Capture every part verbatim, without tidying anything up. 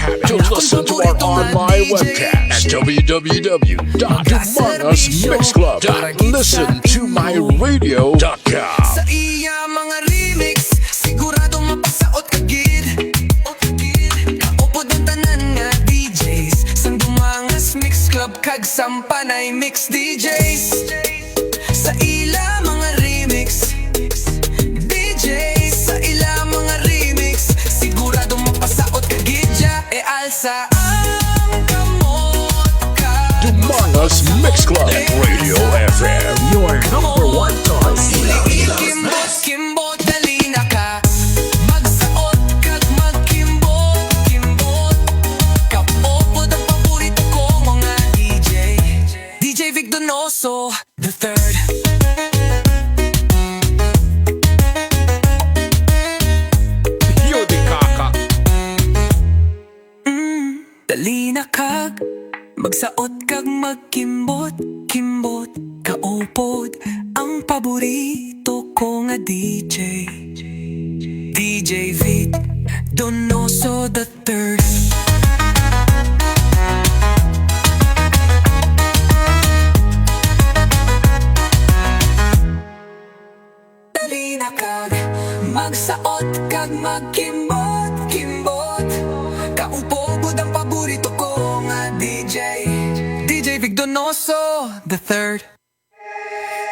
To listen to our online webcast at w w w dot dumangas mix club dot listen to my radio dot com. Sa iya mga remix, siguradong mapasaot ka gid. Kaupod ang tanan nga D Js sang Dumangas Mix Club kag sang Panay Mix D Js. Sa ila mga remix, D J, sa ila mga remix, sigurado mapasaot ka gid dya. E alsa ang kamot ka. Dumangas Mix Club, Radio F M. Your number one choice. Kimbot, kimbot, dali na ka. Magsaot kag magkimbot, kimbot. Kaupod ang paborito ko mga D J. D J Vic Donoso the third. Yo di kaka. Mm, dali na kag magsaot kag magkimbot, kimbot. Kaupod ang paborito ko nga D J. D J Vic Donoso the third. Dali na kag magsaot kag magkimbot, kimbot. Kaupod ang paborito ko nga D J. D J Vic Donoso the third.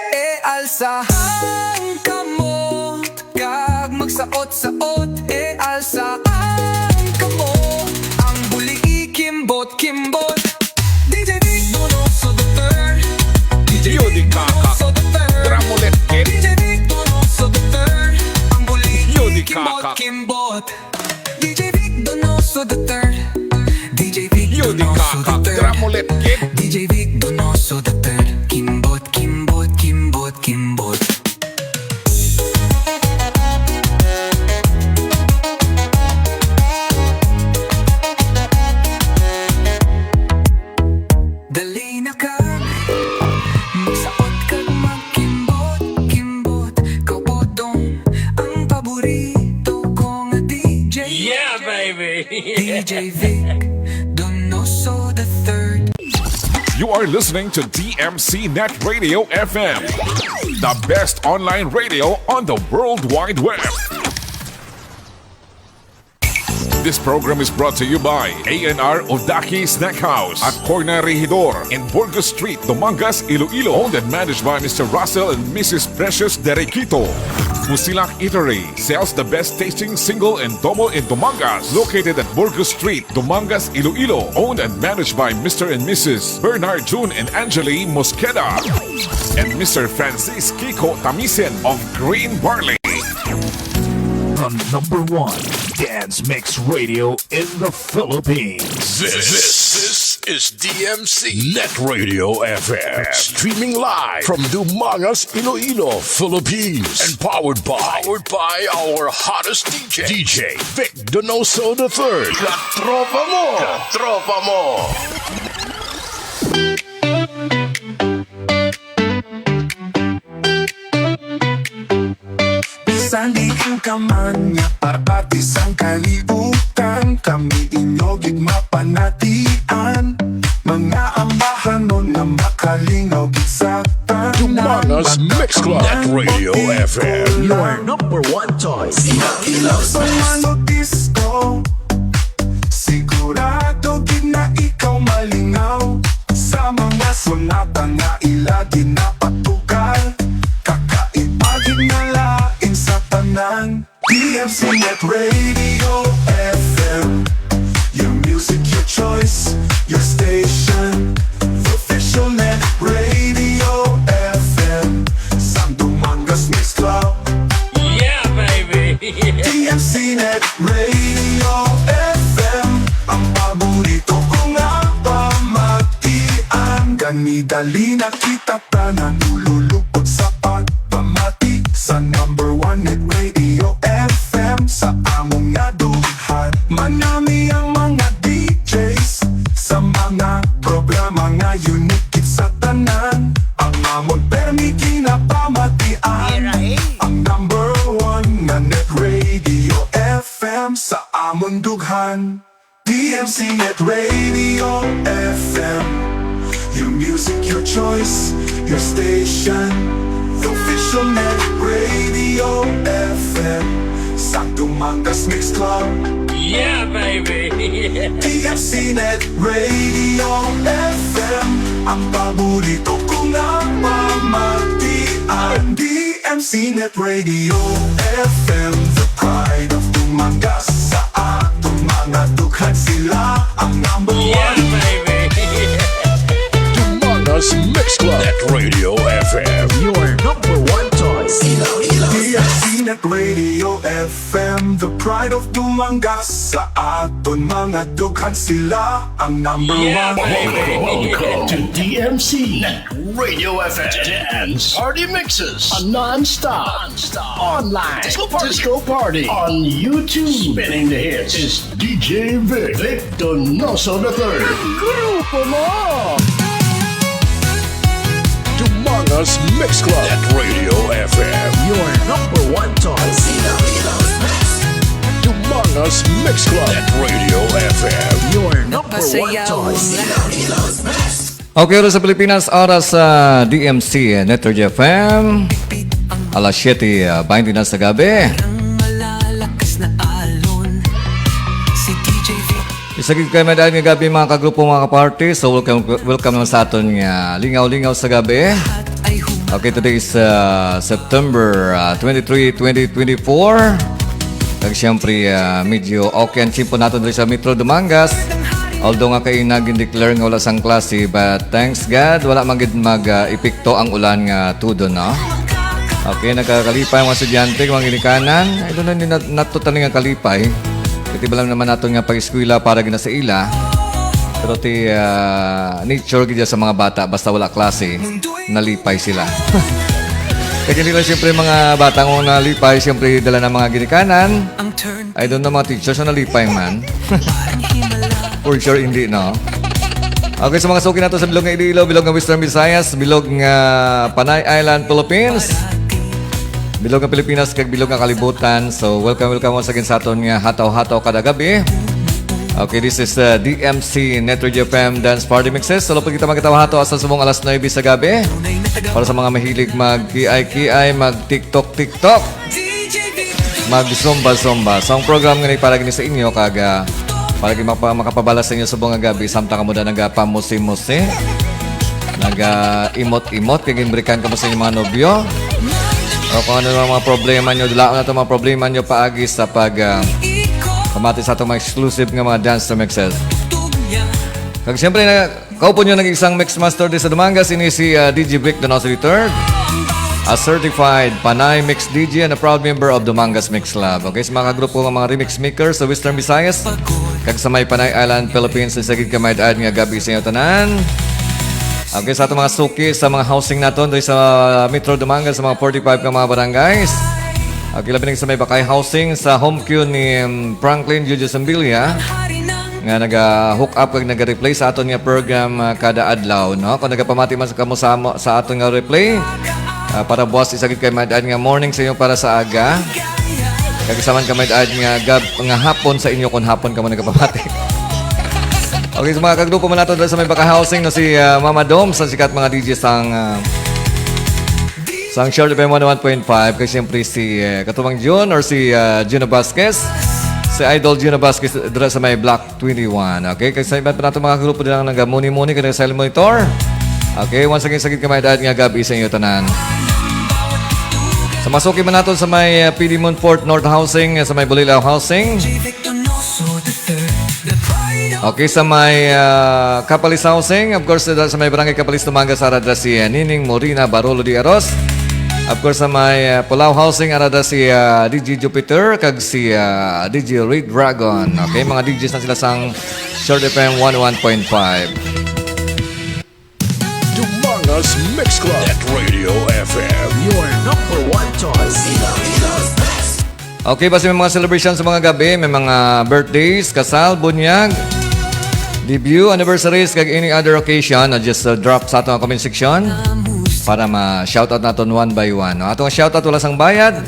E alsa ang kamot kag magsaot-saot. E alsa ang kamot, ang bulig ikimbot-kimbot. D J Vic Donoso the third. D J Yo di Vic kaka. Donoso the third. Dramulet kid. D J Vic Donoso the third. Ang bulig Yo di kaka. Ikimbot-kimbot. D J Vic Donoso the third. D J Vic Yo di Donoso the kakak third. Dramulet kid. D J Vic Donoso the third. Kimbot, kimbot, kimbot, kimbot. Dali na ka. Magsaot kag magkimbot, kimbot. Kaupod ang paborito ko nga D J. Yeah, baby! D J Vic Donoso the third. You are listening to D M C Net Radio F M, the best online radio on the World Wide Web. This program is brought to you by A and R Odaki Snack House at Corner Regidor in Burgos Street, Dumangas, Iloilo. Owned and managed by Mister Russell and Missus Precious Derequito. Musilak Eatery sells the best tasting single and double in Dumangas. Located at Burgos Street, Dumangas, Iloilo. Owned and managed by Mister and Missus Bernard June and Angeli Mosqueda and Mister Francis Kiko Tamisen of Green Barley. The number one dance mix radio in the Philippines. This, this is D M C Net Radio F M. Streaming live from Dumangas, Iloilo, Philippines. And powered by, powered by our hottest D J, D J Vic Donoso the third. Katropa mo! Katropa mo! Bisan diin ka man nga parte sang kalibutan, kami inyo gid mapanatian. Mga amahanon nga makalingaw gid sa tanan. Dumangas Mix Club. Net Radio F M. Your number one choice. Ilaw sa mano disco, sigurado gid na ikaw malingaw. Sa mga sonata nga ila ginapatukan, kakaiba gid nga lain sa tanan. D M C Net Radio F M, your music, your choice, your station. Official Net Radio F M, sang Dumangas Mix Club. Yeah, baby! D M C Net Radio F M, ang paborito ko nga pamatian. Gani dali na kita tanan, ululupot sa pagpamati sa number one Net Radio F M sa among nga dughan. Manami ang mga D Js sa mga programa nga unique gid sa tanan. Ang amon permi ginapamatian, ang number one nga Net Radio F M sa amon dughan. M C Net Radio F M. Your music, your choice, your station. The official Net Radio F M. Sa Dumangas Mix Club. Yeah, baby! D M C Net Radio F M. Ang paborito ko nga pamatian. D M C Net Radio F M, the pride of Dumangas. Sa aton mga dughan sila ang number one. Dumangas Mix Club at Radio F M. Your number one choice. D M C Net Radio F M, the pride of Dumangas. Sa aton mga dughan sila ang number one. Welcome, welcome to D M C Net Radio F M. Dance Party Mixes. A non-stop, non-stop online disco party. Disco party on YouTube. Spinning the hits is D J Vic, Vic Donoso the third. Grupo mo! Dumangas Mix Club at Radio F M. Your number one choice. Dumangas Mix Club at Radio F M. Your number one choice. Okay, oras sa Pilipinas, oras sa D M C, eh, Net Radio F M. Alas siyete, ah, baynte na sa gabi. Isa gid kay may daan nga gabi, mga kagrupo, mga kaparty. So, welcome, welcome naman sa aton nga lingaw-lingaw sa gabi. Okay, today is, ah, September, ah, twenty-three, twenty twenty-four. Kag siyempre, ah, medyo okay ang tiyempo naton diri sa Metro Dumangas. Although nga kaina gin-declare nga wala sang klase, but thanks God, wala man gid mag, ah, epekto ang ulan nga tudo, no? Okay, nagkalipay ang mga estudyante, mga ginikanan. I don't know, hindi na, not totally nga kalipay. Kay tibalan naman naton nga pag-eskwela para gid na sa ila. Pero ti, ah, nature gid sa mga bata, basta wala klase, nalipay sila. Kaya hindi lang siyempre mga bata nga nalipay, siyempre dala ng mga ginikanan. I don't know, mga teachers na nalipay man. For sure, hindi, no? Okay, sa mga suki nato sa bilog nga Iloilo, bilog nga Western Visayas, bilog nga Panay Island, Philippines, bilog nga Pilipinas, kag bilog nga kalibutan. So, welcome, welcome once again sa aton nga hataw-hataw kada gabi. Okay, this is, uh, D M C Net Radio F M Dance Party Mixes. So, lupad kita magkatawa-hataw hasta subong alas nuebe sa gabi. Para sa mga mahilig mag-kiay-kiay, mag-TikTok-TikTok, mag-zumba-zumba. So, ang program nga ni para gini sa inyo, kag, ah, para gid mapa-, makapabala sa inyo subong nga gabi, samtang kamo na nagapamusi-musi, naga-imot-imot, kag ginbrikan kamo sa inyong mga nobyo. O kung ano ang mga problema nyo, dulaon na itong mga problema nyo paagi sa pag, ah, pamati sa atong mga exclusive nga mga dance to mixes. Kag siyempre, na, kaupod nyo nag-isang mix master di sa Dumangas, ini si, ah, D J Vic Donoso the third, a certified Panay Mix D J and a proud member of Dumangas Mix Club. Okay, sa mga grupo nga mga remix makers sa Western Visayas, kag sa may Panay Island, Philippines, sa gid kamay-ad nga gabi sa inyo tanan. Okay, sa atong mga suki, sa mga housing naton diri sa Metro Dumangas, sa mga forty-five ka mga barangays. Okay, labi na sa may Bakay Housing, sa home queue ni, um, Franklin Jojo Sambilia, nga naga-hook up kag naga-replay sa aton nga program, ah, kada adlaw, no? Kung nagapamati man sa kamo sa amo, sa aton nga replay, ah, para buwas, isa gid kay mad-, nga morning sa inyo para sa aga. Kag isa man ka mad-, nga gab-, nga hapon sa inyo kung hapon kamo nagapamati. Okay, sa mga kagrupo man nato diri sa may Bakay Housing, no, si, ah, Mama Dom sa sikat mga D J sang, ah, sang Short F M one oh one point five, kay siyempre si, eh, Katuwang Jun or si, ah, Juno Vasquez. Si Idol Juno Vasquez dira sa may Block twenty-one. Okay, kag sa iban pa nato mga grupo din ang nagamuni-muni kag nag-silent monitor. Okay, once again, sa gid kamay-ad nga gabi sa inyo tanan. Sa masuki man nato sa may, ah, P D Moonfort North Housing, sa may Bulilao Housing. Okay, sa may, ah, Capalis Housing, of course, sa may Barangay Capalis, Dumangas, ara dira si, ah, Nining Morina Barolo de Aros. Of course, sa may, ah, Pulau Housing, ara dira si, ah, D J Jupiter, kag si, ah, D J Red Dragon. Okay, mga D Js na sila sang Short F M one oh one point five. Dumangas Mix Club at Radio F M. Your number one choice. Okay, basi may mga celebration sa mga gabi, may mga birthdays, kasal, bunyag, debut, anniversaries, kag any other occasion, na just, uh, drop sa atong comment section para ma-shoutout naton one by one. No? Atong shoutout, wala sang bayad.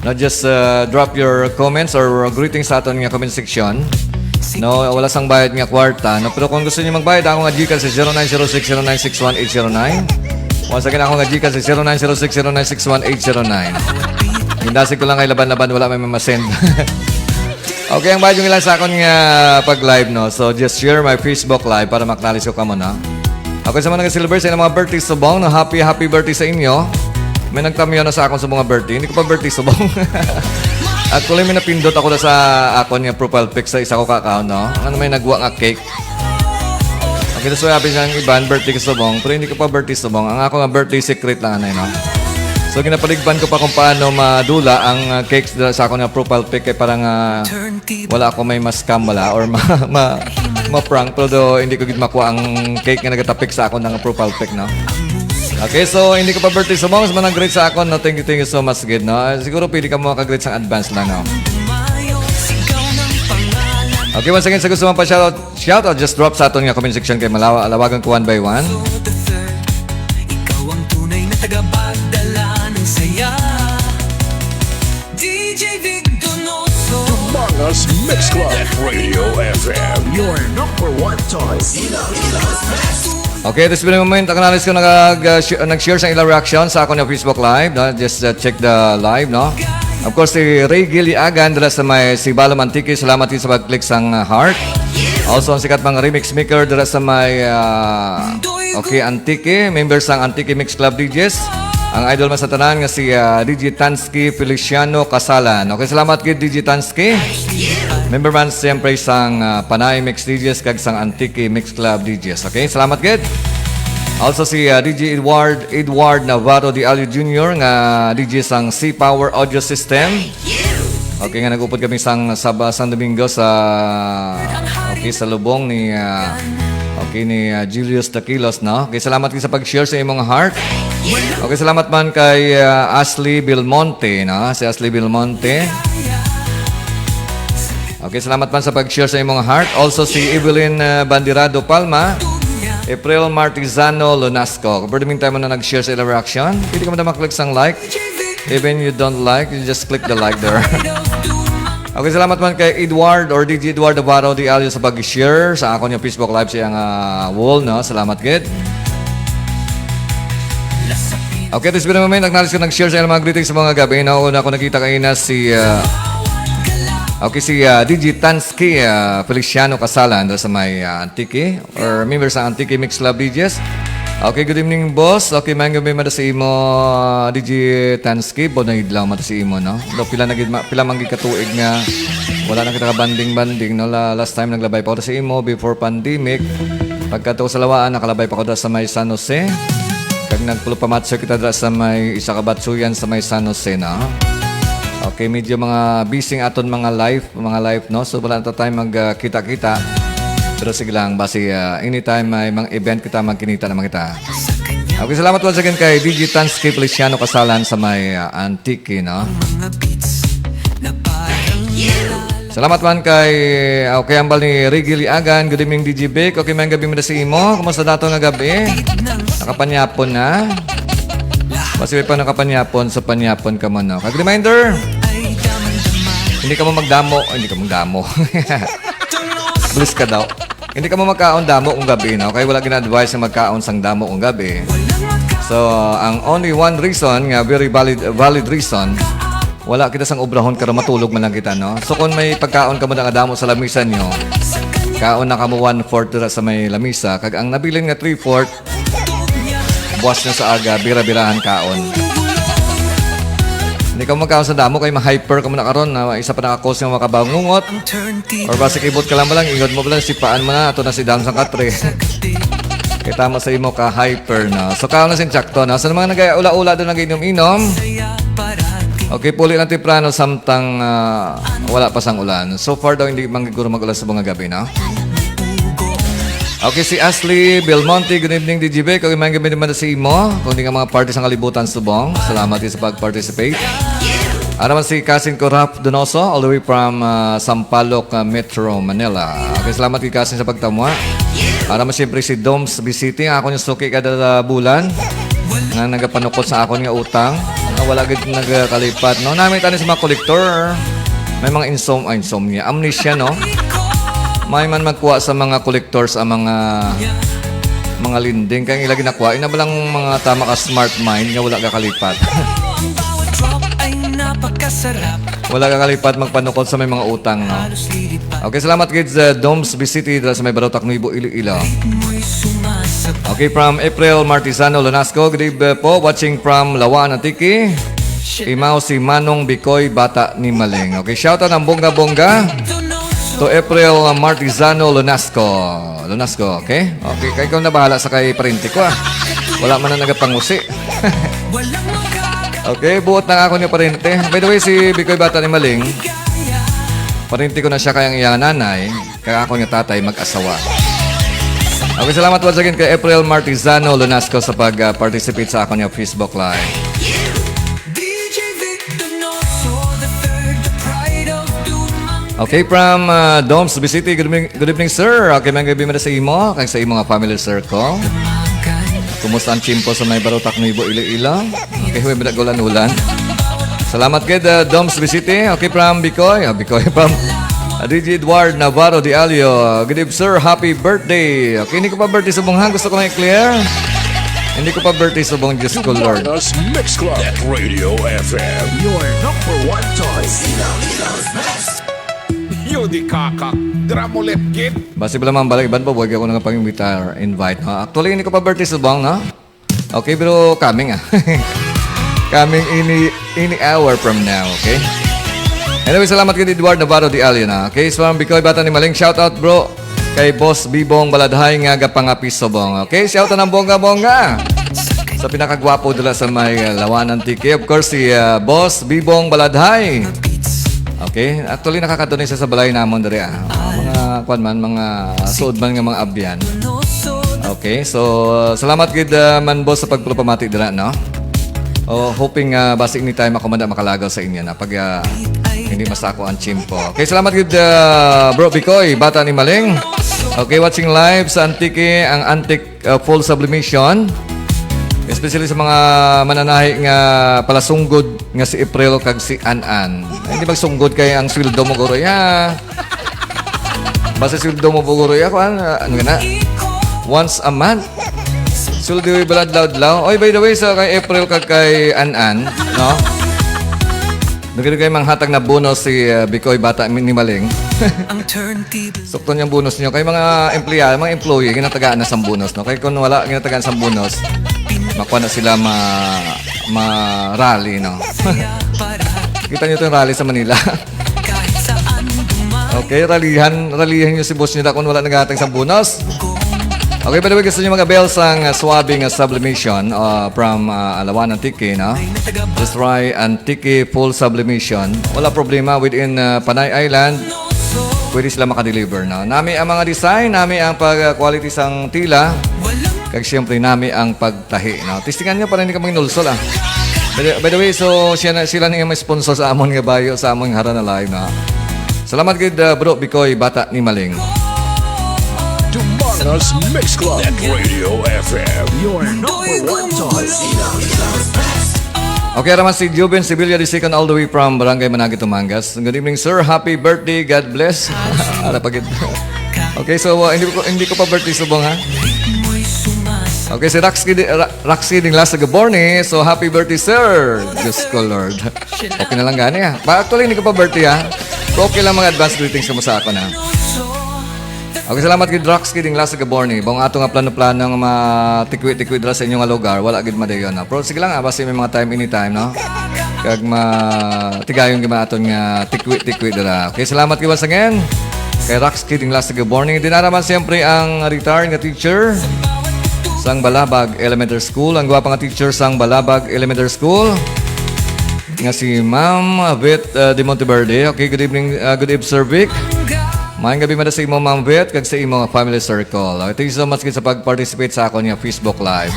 No, just, uh, drop your comments or greetings sa aton nga comment section. No, wala sang bayad nga kwarta, no? Pero kung gusto niyo magbayad, ako nga GCash sa zero nine zero six zero nine six one eight zero nine. Once again, ako nga GCash sa zero nine zero six zero nine six one eight zero nine. Gindasig ko lang kay laban-laban, wala may mamasend. Okay, ang bayad nyo lang sa akon nga pag-live, no? So, just share my Facebook Live para maknalis ko kamo, no? Ako sa mga nag-celebrate sa ilang mga birthday subong, no? Happy, happy birthday sa inyo. May nagtamyaw na sa akon sa mga birthday. Hindi ko pa birthday subong. Actually, may napindot ako na sa akon nga profile pic sa isa ko ka account, no? Ano, may nagwa nga cake. Ang ginasabi sa iban, birthday ka subong, pero hindi ko pa birthday subong. Ang ako nga birthday secret lang, anay, no? So, ginapaligban ko pa kung paano madula ang, ah, cakes dira sa akon nga profile pic kay para nga wala ako may ma-scam bala or ma, ma, ma-prank, pero do, hindi ko gid makuha ang cake nga nagatapik sa akon nga profile pic, no? Okay, so hindi ko pa birthday subong sa mga nag-greet sa akon, no? Thank you, thank you so much gid, no? Ah, siguro pwede ka mo maka-greet sa advance lang, no? Okay, once again, sa gusto mong pa-shoutout, shoutout, just drop sa aton nga comment section kay malawa, alawagan ko one by one. Ikaw ang tunay na tagapagdala ng saya. D J Vic Donoso. Dumangas Mix Club at Radio F M. Your number one choice. Okay, this very moment, acknowledge ko nag, uh, sh- nag-share sa ilang reaction sa akon nga Facebook Live, no? Just, uh, check the live, no? Of course, si Ray Giliagan dala sa may Sibalom, Antique. Salamat din sa pag-click sang, uh, heart. Also, ang sikat mga remix maker dala sa may, uh, okay, Antique. Member sang Antique Mix Club D Js. Ang idol man sa tanan nga si, uh, D J Tansky Feliciano Casalan. Okay, salamat gid D J Tansky. Member man siyempre sang, uh, Panay Mix D Js kag sang Antique Mix Club D Js. Okay, salamat gid. Also si, uh, D J Edward, Edward Navarro de Alio Junior nga D J sang C Power Audio System. Okay, nga nag-upod kami sang Saba, sang Domingo sa, okay, sa lubong ni, ah, okay, ni, ah, Julius Taquilos, no? Okay, salamat gid sa pag-share sa imong heart. Okay, salamat man kay, ah, Ashley Belmonte, no? Si Ashley Belmonte. Okay, salamat man sa pag-share sa imong heart. Also si Evelyn, ah, Bandirado Palma, April Martizano Lunasco. Kapag time mo na nag-share sa ilang reaction, pwede ka mo na mag-click sang like. Even you don't like, you just click the like there. Okay, salamat man kay Edward or D J Edward Navarro de Alio sa pag-share sa akon yung Facebook Live sa iyang, ah, wall, no? Salamat gid. Okay, this video moment, acknowledge ko nag-share sa ilang mga greetings sa mga gabi. No, una ko nakita kaina si, ah, okay, si, ah, D J Tansky, ah, Feliciano Casalan, dala sa may, ah, Antique. Or member sa Antique Mix Club D Js. Okay, good evening, boss. Okay, maayong gabi man sa imo, D J Tansky. Bonay adlaw man sa imo, no? Do, pila na gid ma-, pila man gid ka tuig nga wala na kita ka banding-banding, no? La-, last time naglabay pa ko sa imo before pandemic. Pagkadto sa Lawaan, nakalabay pa ko sa may San Jose. Kag nagpulo pa matso kita dira sa may isa ka batsuyan sa may San Jose, no? Okay, medyo mga busy ang aton mga life, mga life, no? So, wala na ta time mag, ah, kita-kita. Pero sige lang, basi, ah, anytime may mga event kita, magkinita naman kita. Okay, salamat once again kay D J Tansky Feliciano Casalan sa may, ah, Antique, no? Salamat man kay, ah, okay, ambal ni Riggy Liagan. Good evening, D J Vic. Okay, maayong gabi man sa imo. Kumusta nato nga gabi? Nakapanyapon na? Basi pa nakapanyapon, sa panyapon ka man, no? Kag reminder, hindi ka mo magdamo, hindi ka magdamo. Bless ka daw. Hindi ka mo magkaon damo kung gabi, no? Kaya wala gina-advise na magkaon sang damo kung gabi. So, ang only one reason nga very valid, valid reason, wala kita sang obrahon karon, matulog man lang kita, no? So, kung may pagkaon ka mo nga damo sa lamisa nyo, kaon na ka mo one-fourth dira sa may lamisa, kag ang nabilin nga three-fourth, buwas na sa aga, bira-birahan kaon. Hindi ka magkaon sa damo kay ma-hyper ka mo na karon, na isa pa nakakus nga makabangungot. Or basi kibot ka lang mo lang, ingod mo lang, sipaan mo na, ato na si Dam sang katre. Kita mo sa imo ka hyper na. So, kaon na sing tsakto na. Sa mga nag-ula-ula doon, nag-inom-inom. Okay, puli lang temprano, samtang, ah, wala pa sang ulan. So far daw, hindi man siguro mag-ulan sa mga gabi, no? Okay, si Ashley Belmonte, good evening, D J Vic. Okay, maayong gabi naman sa imo. Kung di nga mga party sa kalibutan, subong. Salamat din sa pag-participate. Ara man si Cousin ko, Ralph Donoso, all the way from, ah, Sampaloc, ah, Metro Manila. Okay, salamat kay Cousin sa pagtamwa. Ara man siyempre si Doms Bisiti, ako yung suki kada bulan. Nga nagapanukot sa akon nga utang. Nga wala gid nagakalipat, no? Namit ani sa mga kolektor. May mga insom-, ay, insomnia, amnesia, no? May man magkuha sa mga collectors ang mga, mga lending. Kaya ang ila ginakuha, ina ba lang mga tama ka smart mind nga wala gakalipat? Wala gakalipat magpanukod sa may mga utang, no? Okay, salamat gid sa Doms Bisiti dira sa may Barotac Nuevo, Iloilo. Okay, from April Martizano Lunasco, good eve po, watching from Laua, Antique. Imaw si Manong Bikoy, bata ni Maling. Okay, shout out ang bongga-bongga to April Martizano Lunasco. Lunasco, okay? Okay, kay ikaw na bahala sa kay parente ko, ah. Wala man na nagapangusi. Okay, buot na ako ni parente. By the way, si Bikoy, bata ni Maling, parente ko na siya kay ang iyang nanay, kay ako nga tatay mag-asawa. Okay, salamat once again kay April Martizano Lunasco sa pag-participate sa akon nga Facebook Live. D J Vic Donoso the third, the pride of Dumang. Okay, from, uh, Doms Bisiti, good evening, good evening, sir. Okay, may gabi man sa imo, kag sa imo nga family circle. Kumusta ang tiyempo sa may Barotac Nuevo, Iloilo? Okay, huwag mo na ulan-ulan. Salamat gid, uh, Doms Bisiti. Okay, from Bikoy. Ah, Bikoy, from, uh, D J Edward Navarro de Alio. Good eve, sir. Happy birthday. Okay, hindi ko pa birthday subong, ha. Gusto ko lang i-clear. Hindi ko pa birthday subong, Diyos ko, Lord. Joanna's Mix Club at Radio F M. Your number one choice. Yo, di kaka. Dira mo left gate. Basi pala, mga balik, iban pa, buwag ako nang pang-invitar, invite, ha? Actually, hindi ko pa birthday subong, ha? Okay, pero coming, ah. Coming any, any hour from now, okay? Anyway, salamat kay Edward Navarro de Alio na. Okay, so ang Bikoy, bata ni Maling, shout out, bro. Kay Boss Bibong Baladhay nga gapangapi subong. Okay, shout out ng bongga-bongga. Sa pinakagwapo dala sa may, uh, Laua, Antique. Of course, si, uh, Boss Bibong Baladhay. Okay, actually, nakakatunay siya sa balay namon diri, ah. Mga, kwan man, mga suod man nga mga abyan. Okay, so, salamat gid, ah, man, boss, sa pagpulupamati dira, no? Oh, hoping, ah, basi anytime ako man da makalagaw sa inyo na pag, ah, hindi masako ang tiyempo. Okay, salamat gid, ah, Bro Bikoy, bata ni Maling. Okay, watching live sa Antique, ang Antique, ah, Full Sublimation. Especially sa mga mananahi nga palasunggod nga si April kag si An-An. Ay, hindi magsunggod kay ang sweldo mo, guro, ya. Basta sweldo mo, guro, ya, kuan, ah, ano na? Once a month. Sweldo, balad, laud, law. Oy, by the way, sa kay April kag kay An-An, no? Nagkita kay manghatag na bonus si, uh, Bikoy, bata ni Maling. Ang turntable. Sukton yung bonus nyo. Kay mga empleyado, mga employee, ginatagaan na sang bonus, no? Kay kung wala, ginatagaan sang bonus, makuha na sila ma-, ma-rally, no? Kita nyo itong rally sa Manila. Okay, ralihan, ralihan nyo si boss nyo da kung wala naghatag sang bonus. Okay, by the way, gusto nyo mag-avail sang, uh, suabe nga sublimation, uh, from, uh, Alawan, Antique, no? Just try Antique Full Sublimation. Wala problema, within, uh, Panay Island, pwede sila makadeliver, no? Nami ang mga design, nami ang pag-quality sang tila, kag siyempre nami ang pagtahi, no? Testingan nyo para hindi ka manginulsol, ah. By the, by the way, so siya na, sila na yung may sponsor sa amon nga bayo, sa amon nga Harana Live, no? Salamat gid, uh, Bro Bikoy, bata ni Maling. Dumangas Mix Club at Radio F M. Your number one choice. Okay, ara man si Juben Sevilla the second, all the way from Barangay Managi, Tumangas. Good evening, sir. Happy birthday. God bless. Ara pa gid. Okay, so, uh, hindi ko, hindi ko pa birthday subong, ha? Okay, si Raxky di-, Ra-, Raxky Dinglas sa Gaborne. So, happy birthday, sir. Diyos ko, Lord. Okay na lang gani, ha? Ba, actually, hindi ko pa birthday, ha? Pero okay lang, mga advance greetings mo sa ako na. Okay, salamat gid, Raxky Dinglas sa Gaborne. Bang ato nga plano-plano nga matikwi-tikwi dira sa inyo nga lugar, wala gid madayon, no? Pero sige lang, ah, basta may mga time, anytime, no? Kag ma-, tigayon gid man aton nga tikwi-tikwi dira. Okay, salamat gid once again kay Raxky Dinglas sa Gaborne. Dinara man siyempre ang retired nga teacher sang Balabag Elementary School, ang gwapa nga teacher sang Balabag Elementary School, nga si Ma'am Vet, uh, de Monteverde. Okay, good evening, uh, good eve, Sir Vic. Maayong gabi man sa imo, Ma'am Vet, kag sa imo nga family circle. Okay, thank you so much gid sa pag-participate sa akon nga Facebook Live.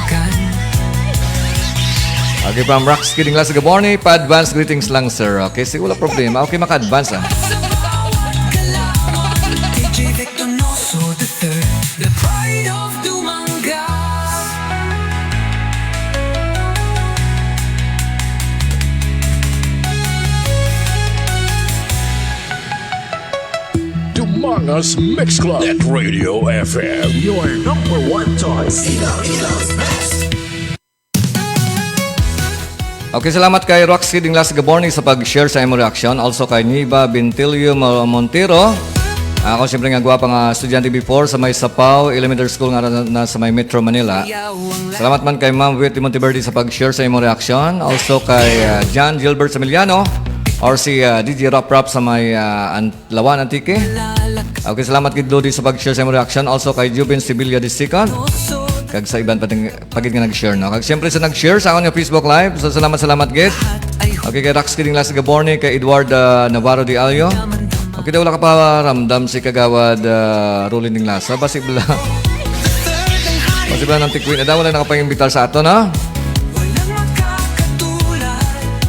Okay, from Raxky Dinglas, good morning. Pa-advance greetings lang, sir. Okay, sige, wala problema. Okay, maka-advance, ah. Mangas Mix Club at Radio F M, your number one choice. Iloilo's best. Okay, salamat kay Roxy Dinglas Gaborni sa pag-share sa imo reaction. Also kay Niva Bintilio Mo-, Montero. Ako siyempre nga gwapa nga estudyante before sa may Sapao Elementary School nga na, na sa may Metro Manila. Salamat man kay Ma'am Witty Monteverde sa pag-share sa imo reaction. Also kay, ah, John Gilbert Samiliano or si, ah, D J Rap Rap sa may, ah, An-, Lawan, Antique. Okay, salamat gid, Lodi, sa pag-share sa imong reaction. Also kay Jubin Sibilia the second. Kag sa iban pa ding, pa gid nga nag-share, no? Kag siyempre sa nag-share sa akon nga Facebook Live. So, salamat, salamat gid. Okay, kay Rax Kidding Las Gaborne, kay Edward, ah, Navarro de Alio. Okay, daw wala ka pa ramdam si Kagawad, ah, Rolly Ninglasa. Basi bala. Basi bala ng tikuin na daw, wala nakapag-imbitar sa ato, no?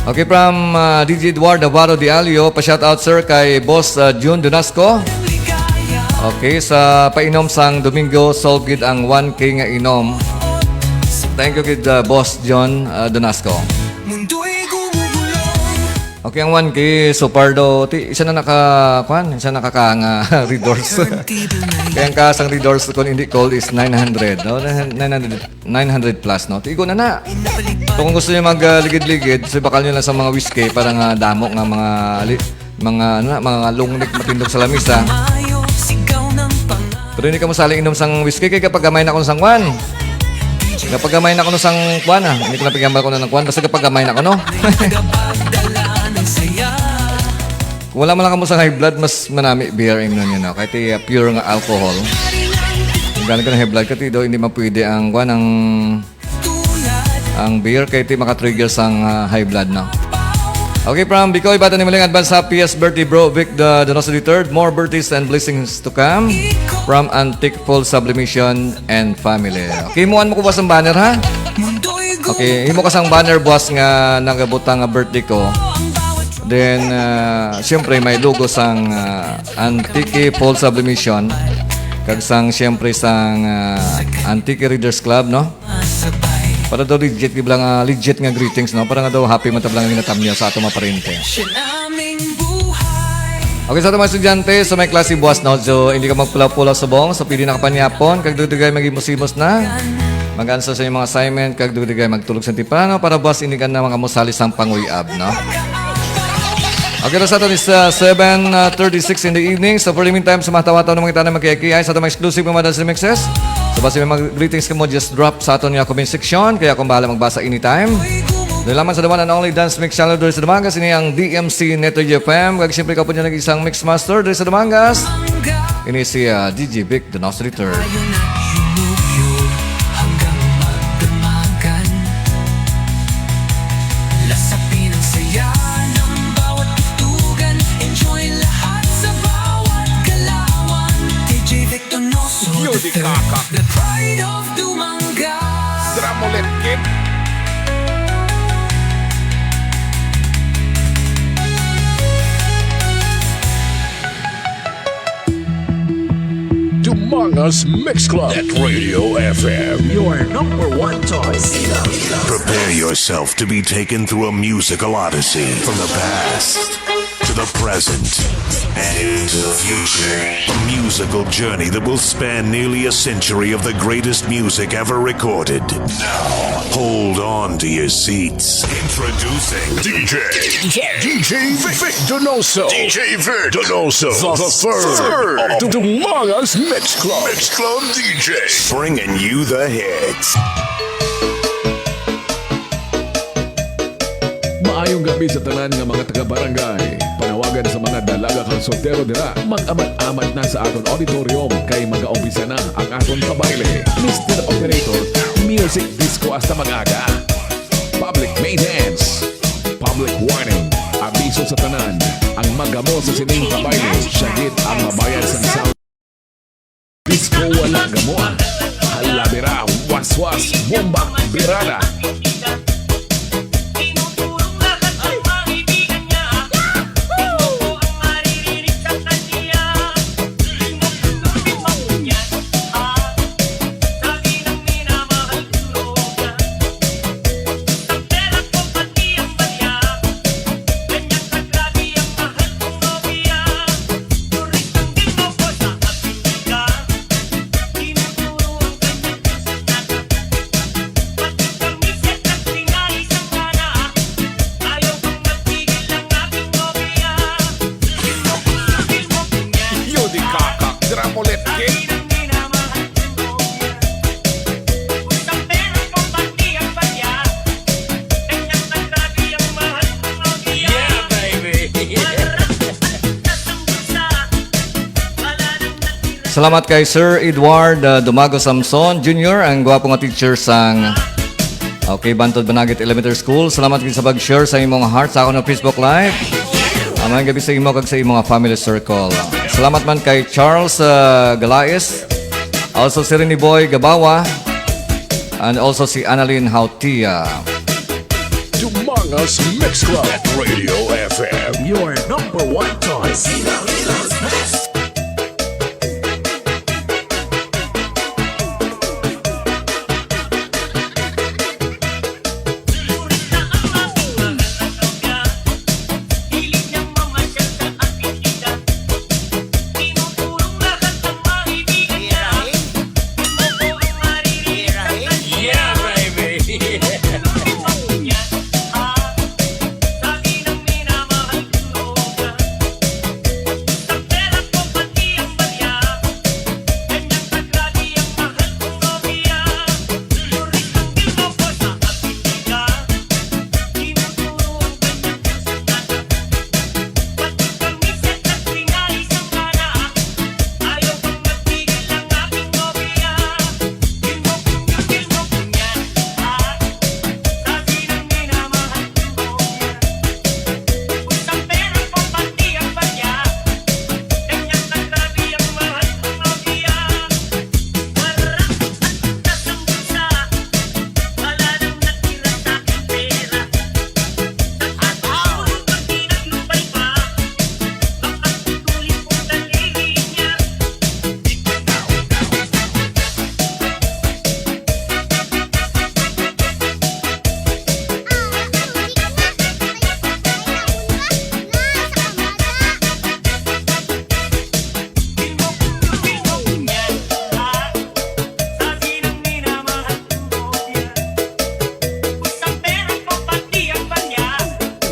Okay, from, uh, D J Eduardo Navarro de Alio, pa-shoutout, sir, kay Boss, uh, June Donasco. Okay, sa painom sang Domingo, solved gid ang one K nga inom. Thank you gid, uh, Boss John, uh, Donasco. Okay, ang one K, so par do, ti, isa na naka, kwan, isa na ka, ka nga readers. Kaya ang kasang readers, kung hindi call, is nine hundred, no? Nine hundred. Nine hundred plus, no? Tigo na na. So, kung gusto niyo mag, ah, ligid-ligid, so, bakal niyo lang sa mga whiskey para nga damo nga mga li-, mga, ano na, mga long neck matindog sa lamisa. Pero hindi ka masali inom sang whiskey kay kapag gamay na kuno sang kwan. Kapag gamay na kuno sang kwan, ah. Hindi ko na paggamay ko na ng kwan. Basta kapag gamay na kuno. Kung wala man lang kamo sa high blood, mas manami beer ang inom niyo, no? Kahit, eh, pure nga alcohol. Kung gano'n ka na high blood, kati daw hindi man pwede ang, kwan, ang, ang beer, kay ti maka-trigger sang, ah, high blood, no? Okay, from Bicoy, Bata ni Maling, advance happiest birthday, bro, Vic the Donoso the third. More birthdays and blessings to come from Antique Full Sublimation and family. Okay, himuan mo ko ba sang banner, ha? Okay, himo ka sang banner, boss, nga nagabutang nga birthday ko. Then, ah, siyempre, may logo sang, ah, Antique Full Sublimation. Kag sang, siyempre, sang, ah, Antique Readers Club, no? Para daw legit, di ba nga legit nga greetings, no? Para nga daw happy man tablang ginatamyo sa ato mga parente. Okay, sa ato mga estudyante, sa may klase buwas, no? So, hindi ka magpulaw-pulaw subong, so pwede na ka panyapon, kag dugay-dugay mag-imos-imos na. Mag-answer sa inyong mga assignment, kag dugay-dugay magtulog sa temprano para buwas hindi ka na makamusali sang panguyab, no? Okay, na sa ato is, uh, seven thirty-six in the evening. So, for the meantime, sa mga tawataw na mga kita na magkiyakiay sa ato mga exclusive nga mga dance remixes. So, basta may mga greetings ka mo, just drop sa aton nga comment section. Kaya akong bahala magbasa anytime. Dahil lamang sa the one and only dance mix channel diri sa Dumangas, ini ang D M C Neto F M. Kag siyempre, kapo niya nag-isang mix master diri sa Dumangas. Ini si, ah, D J Vic the Nostri third. Tayo na yumugyug hanggang magdamagan. Lasapin ang saya ng bawat tutugan. Enjoy lahat sa bawat galawan. D J Vic Donoso the third, the pride of Dumangas. Drum ulit, kid. Dumangas Mix Club at Radio F M, your number one choice. Prepare yourself to be taken through a musical odyssey from the past to the present and into the future. A musical journey that will span nearly a century of the greatest music ever recorded. Now, hold on to your seats. Introducing D J, D J Vic Donoso. D J Vic Donoso the third of Dumangas Mix Club. Mix Club D J. Bringing you the hits. Maayong gabi sa tanan nga mga taga-barangay. Panawagan sa mga dalaga kag soltero dira, mag-amat-amat na sa aton auditorium kay magaumpisa na ang aton pabayle. Mister Operator, music disco hasta mag-aga. Public maintenance. Public warning. Abiso sa tanan. Ang magamo sa sining pabayle, siya gid ang mabayad sang sound. Disco wala gamoa. Halabira, waswas, bomba, birada. Salamat kay Sir Edward, uh, Dumago Samson Junior, ang gwapo nga teacher sang, okay, Bantod Banagit Elementary School. Salamat gid sa pag-share sa imong heart sa akon nga Facebook Live. Maayong gabi sa imo kag sa imo nga family circle. Salamat man kay Charles, uh, Galais, also si Rene Boy Gabawa, and also si Annalyn Hautia. Dumangas Mix Club at Radio F M, your number one choice.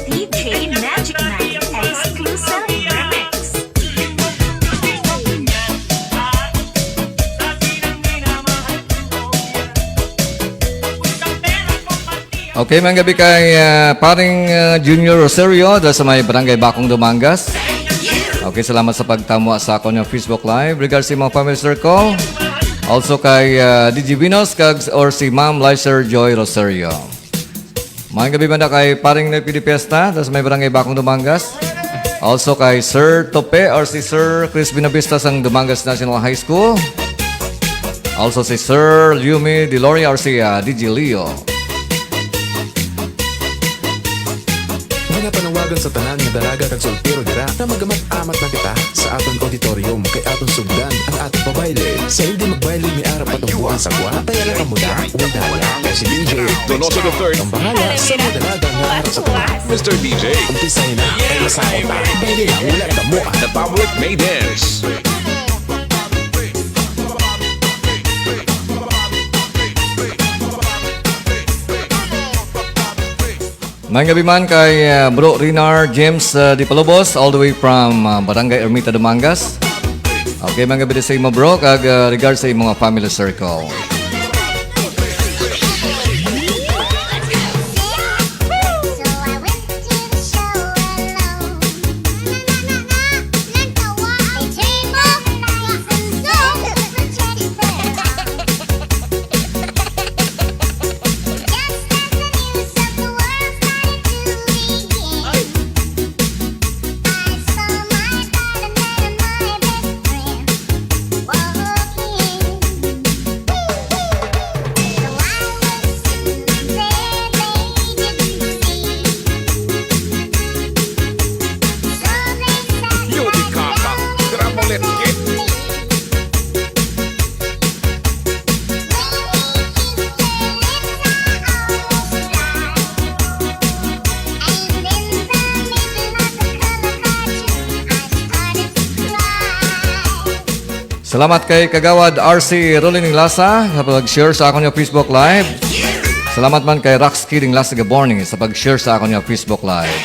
D J Magic Night exclusive remix. Okay, maayong gabi kay, ah, paring, ah, Junior Rosario, dira sa may Barangay Bacong, Dumangas. Okay, salamat sa pagtamwa sa akon nga Facebook Live. Regards sa mga family circle. Also kay, ah, D J Venus kag, or si Ma'am Licer Joy Rosario. Maayong gabi man na kay paring Noy Pidi Fiesta, dira sa may Barangay Bacong, Dumangas. Also kay Sir Tope or si Sir Chris Binabista sang Dumangas National High School. Also si Sir Liumi Deloria or si, ah, D J Leo. Mga panawagan sa tanan nga dalaga kag soltero dira, nga magamat-amat na kita sa aton auditorium, kay aton sugdan ang aton pabayle. Sa hindi magbayle, may ara pa tumboan sa gwa, kaya lang kamo na, way daya. Kay si D J Donoso the third ang bahala sa mga dalaga nga ara sa gwa. Mister D J. Umpisahin na, kay masaot na. Bayle na, wala na mo. The public may dance. Maayong gabi man kay, uh, Bro Rinar James, uh, Dipalobos, all the way from, uh, Barangay Ermita, Dumangas. Okay, maayong gabi sa imo, bro, kag, uh, regards sa imo nga family circle. Salamat kay Kagawad R C Rolly Ninglasa sa pag-share sa akon nga Facebook Live. Salamat man kay Rax Kidding Las Gaborni sa pag-share sa akon nga Facebook Live.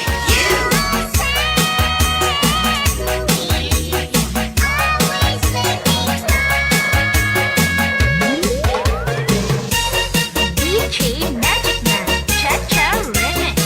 D J Magic Man, Cha-Cha Remix.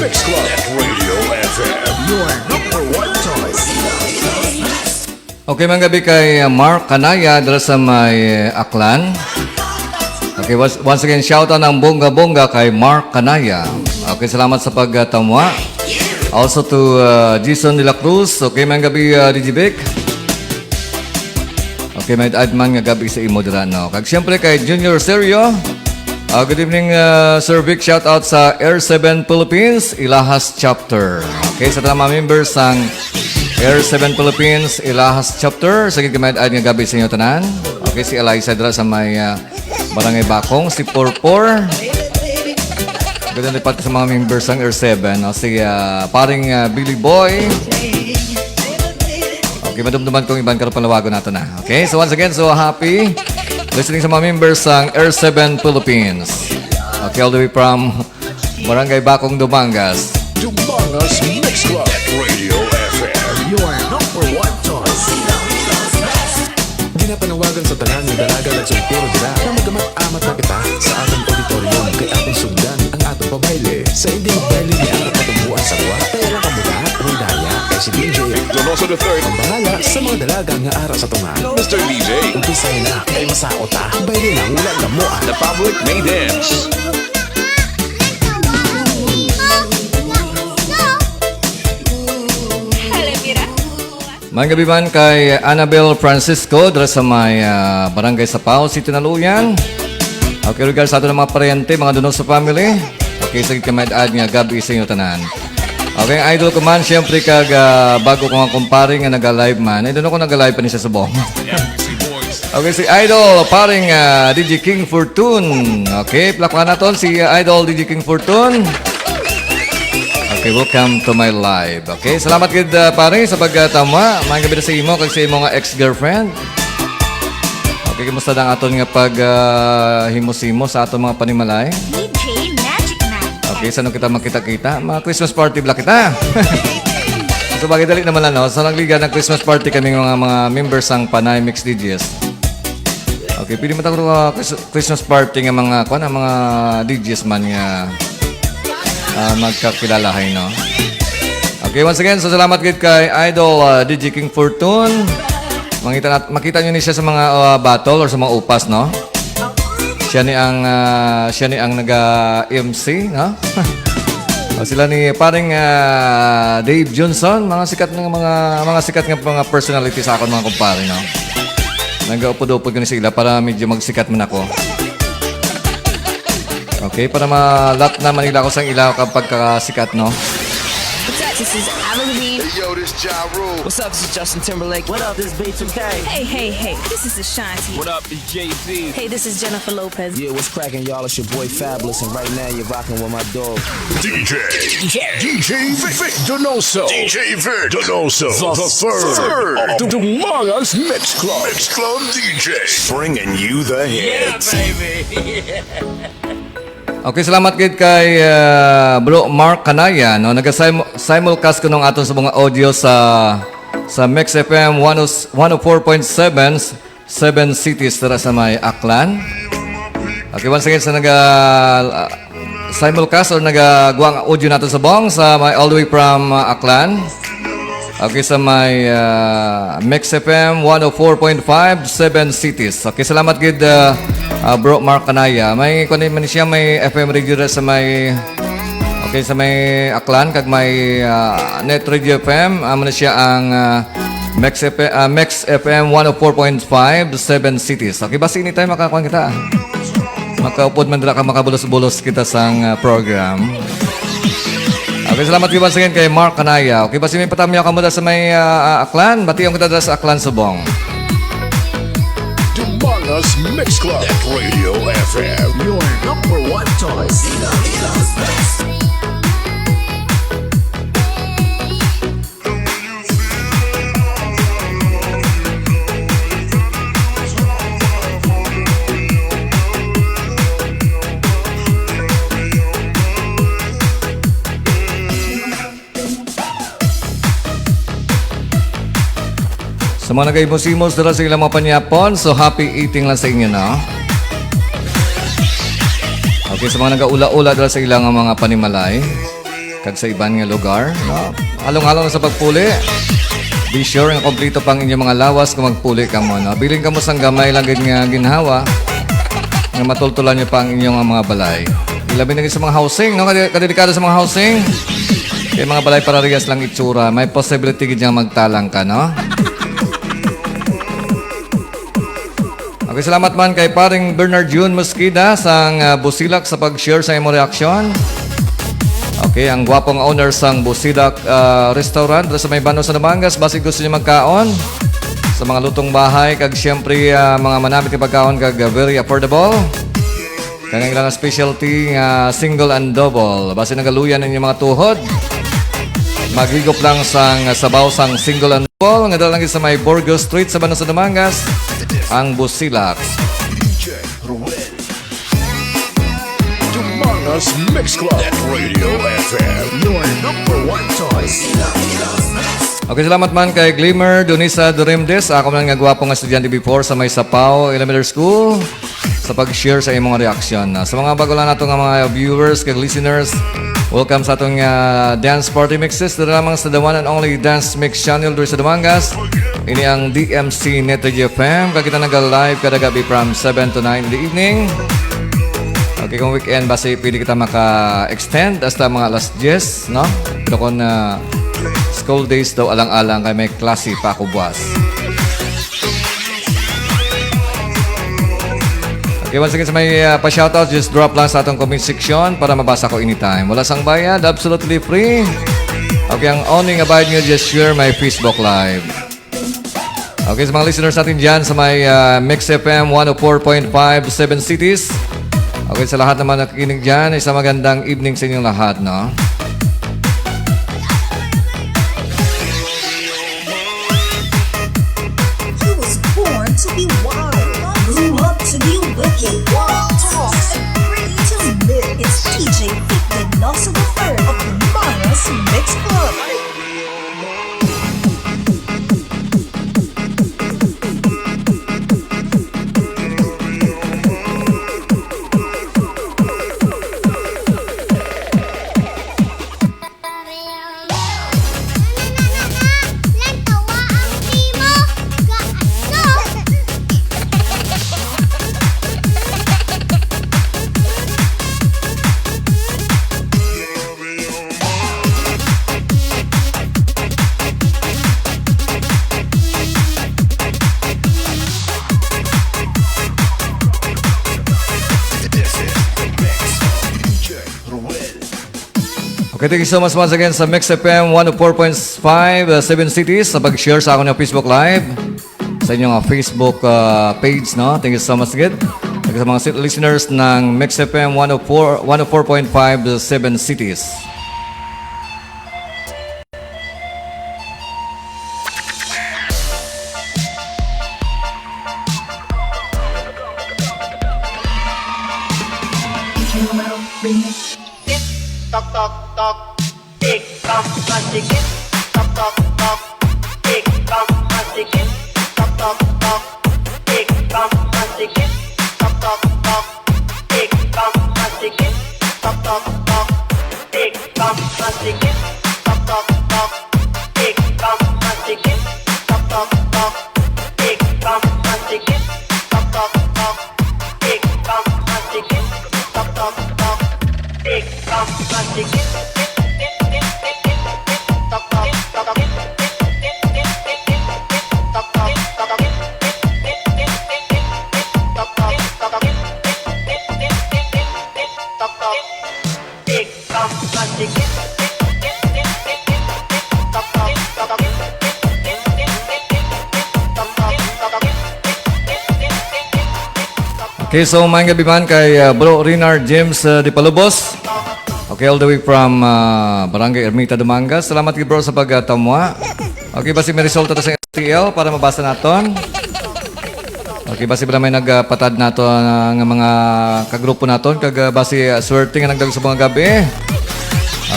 Mix Club Radio F M, your number one choice. Okay, mga gabi kay Mark Kanaya dira sa may, eh, Aklan. Okay, once, once again, shout out ng bongga-bongga kay Mark Kanaya. Okay, salamat sa pagtamwa. Also to, uh, Jason de la Cruz. Okay, mga gabi, uh, D J Vic. Okay, may adman nga gabi sa imo dira, no? Kag siyempre kay Junior Serio. Ah, good evening, ah, Sir Vic. Shout out sa Air seven Philippines, Ilahas Chapter. Okay, sa tanan mga members sang Air seven Philippines, Ilahas Chapter, sa gid may ad nga gabi sa inyo tanan. Okay, si Eliza dira sa may, ah, Barangay Bakong, si Porpor. Ganda ni pati sa mga members sang Air seven, no? Si, ah, paring, ah, Billy Boy. Okay, madumduman kong iban karon palawagon nato na. Okay, so once again, so happy listening sa mga members sang Air seven Philippines. Okay, all the way from Barangay Bakong, Dumangas. Dumangas Mix Club at Radio F M, your number one choice. Ginapanawagan sa tanan nga dalaga nagsugpuro dira nga magamat-amat na kita sa atong auditorium kay atong sugdan ang atong pabayle. Sa hindi magbayle ni ang katumbuan sa gwa, kaya lang kamuda, rondaya, kay si D J Donoso the third ang bahala sa mga dalaga nga ara sa tunga. Mister D J. Umpisay na, kay masao ta. Bayle lang, wala gamo, ah. The public may dance. Hello, Mira. Maayong gabi man kay Annabel Francisco, dira sa may, ah, Barangay Sapao, City Naluyan. Okay, regards sa ato ng mga paryente, mga Donoso family. Okay, sa gid kay may ad nga gabi sa inyo tanan. Okay, ang idol ko man, siyempre, kag, ah, bago ko nga kumpare nga naga-live man. I don't know kung naga-live pa ni siya subong. Okay, si Idol, paring, ah, D J King Fortune. Okay, palakpakan naton si, ah, Idol D J King Fortune. Okay, welcome to my live. Okay, salamat gid, ah, pare, sa pagtamwa. Maayong gabi na sa imo kag sa imo nga ex-girlfriend. Okay, kumusta na ang aton nga pag, ah, himos-himos sa aton mga panimalay? D J Magic Man. Okay, sa ano kita makita-kita? Mga Christmas party bala kita. So, bagay dali naman lang, no? Sa nagliga ng Christmas party kami, mga, mga members sang Panay Mix D Js. Okay, pwede man tawag, uh, Chris-, Christmas party nga mga, kuwan, ang mga D Js man nga, ah, magkakilalahay, no? Okay, once again, so salamat gid kay Idol, uh, D J King Fortune. Makita nat-, makita nyo ni siya sa mga, uh, battle or sa mga upas, no? Siya ni ang, uh, siya ni ang naga-M C, no? O, sila ni paring, uh, Dave Johnson, mga sikat nga mga, mga sikat nga mga personality sa akon, mga kumpare, no? Nagaupod-upod ko ni sila para medyo magsikat man ako. Okay, para malat naman nila ako sang ilaw kapag kakasikat, no? What's up? This is Avril Lavigne. Hey, yo, this Ja Rule. What's up? This is Justin Timberlake. What up? This is B two K. Hey, hey, hey. This is Ashanti. What up? It's Jay-Z. Hey, this is Jennifer Lopez. Yeah, what's cracking, y'all? It's your boy Fabulous, and right now you're rocking with my dog. D J, D J, D J Vic, Vic Donoso. D J Vic Donoso, the third. The Dumangas Mix Club. Mix Club D J. Bringing you the hits. Yeah, baby. Okay, salamat gid kay, uh, Bro Mark Kanaya, no? Naga-sim-, simulcast ko nung aton sa mga audio sa, sa Mix F M one oh, one oh four point seven, Seven Cities, dira sa may Aklan. Okay, once again, sa naga, uh, simulcast or nagagwa ang audio nato subong sa may all the way from, uh, Aklan. Okay, sa may, uh, Mix F M one oh four point five, Seven Cities. Okay, salamat gid, uh, uh, Bro Mark Kanaya. May, kuwan man siya, may F M radio dira sa may, okay, sa may Aklan, kag may, uh, Net Radio F M. Amo na siya ang, uh, Mix F M, uh, Mix F M one oh four point five, Seven Cities. Okay, basi anytime makakuan kita. Makaupod man dira ka makabulos-bulos kita sang, uh, program. Okay, salamat gid once again kay Mark Kanaya. Okay, basi may patamyaw ka mo dira sa may, ah, ah, Aklan. Bation kita dira sa Aklan subong. Dumangas Mix Club at Radio F M, your number one choice. Sa mga nagahimos-himos dira sa ilang mga panyapon, so happy eating lang sa inyo, no? Okay, sa mga nagaula-ula dira sa ilang mga panimalay. kag sa iban nga lugar, no? Halong-halong sa pagpuli. Be sure nga kompleto pa ang inyong mga lawas kung magpuli kamo, no? Bilin kamo sang gamay lang gid nga ginhawa nga matultulan niyo pa ang inyong mga balay. Ilabi na gid sa mga housing, no? Kadi-, kadelikado sa mga housing. Kay mga balay parehas lang itsura, may possibility gid nga magtalang ka, no? Okay, salamat man kay paring Bernard Jun Mosqueda sang, ah, Busilak sa pag-share sa imo reaksyon. Okay, ang gwapong owner sang Busilak, ah, Restaurant dira sa may Bano sa Nabangas, basig gusto niyo magkaon sa mga lutong bahay kag siyempre, ah, mga manamit nga pagkaon kag, ah, very affordable. Kag ang ilang specialty nga single and double. Basi nagaluyan ninyo mga tuhod. Maghigop lang sang sabaw sang single and double nga dala lang sa may Burgos Street sa Bano sa Dumangas, ang Busilak. D J Ruel. Dumangas Mix Club at Radio F M, your number one choice. Okay, salamat man kay Glimmer Dunisa Durimdes. Ako man nga gwapo nga estudyante before sa may Sapaw Elementary School sa pag-share sa imong reaksyon. Ah, sa mga bago lang nato nga mga viewers kag listeners, welcome sa atong, ah, dance party mixes. Dito lamang sa the one and only Dance Mix Channel dito sa Dumangas. Ini ang D M C Network F M. Kag kita naga-live kada gabi from seven to nine in the evening. Okay, kung weekend, basi pwede kita maka-extend hasta mga alas diyes, no? Pero kung, ah, school days daw, alang-alang kay may klase pa ako buwas. Okay, once again, sa may, ah, pa-shoutout, just drop lang sa atong comment section para mabasa ko anytime. Wala sang bayad, absolutely free. Okay, ang only nga bayad nyo, just share my Facebook Live. Okay, sa mga listeners natin dyan sa may, ah, Mix F M one oh four point five, Seven Cities. Okay, sa lahat naman nakikinig dyan, isang magandang evening sa inyong lahat, no? He was born to be wild, grew up to be wicked, wild, tall, and free to live. It's D J Victor Nelson the third of the Maras Mix Club. Okay, thank you so much once again sa Mix F M one oh four point five, uh, Seven Cities sa pag-share sa akong Facebook Live, sa inyong, uh, Facebook, uh, page, no? Thank you so much again. Thank you sa mga si-, listeners ng Mix F M one oh four, one oh four point five, uh, Seven Cities. Tik tok tok tok, tik tok masikip, tok tok tok, tik tok masikip, tok tok tok, tik tok masikip, tok tok tok, tik tok masikip, tok tok tok, tik tok masikip, tok tok tok, tik tok masikip, tok tok tok, tik tok masikip, tok tok tok, tik tok masikip, tok tok tok, tik tok masikip. Okay, so maayong gabi man kay, uh, Bro Renar James, uh, Dipalubos. Okay, all the way from, uh, Barangay Ermita, Dumangas. Salamat gid, bro, sa pagtamwa. Okay, basi may resulta ta sa S T L para mabasa naton. Okay, basi bala may nagpatad nato, ah, nga mga kagrupo naton, kag, ah, basi, ah, swerte nga nagdagos sa mga gabi.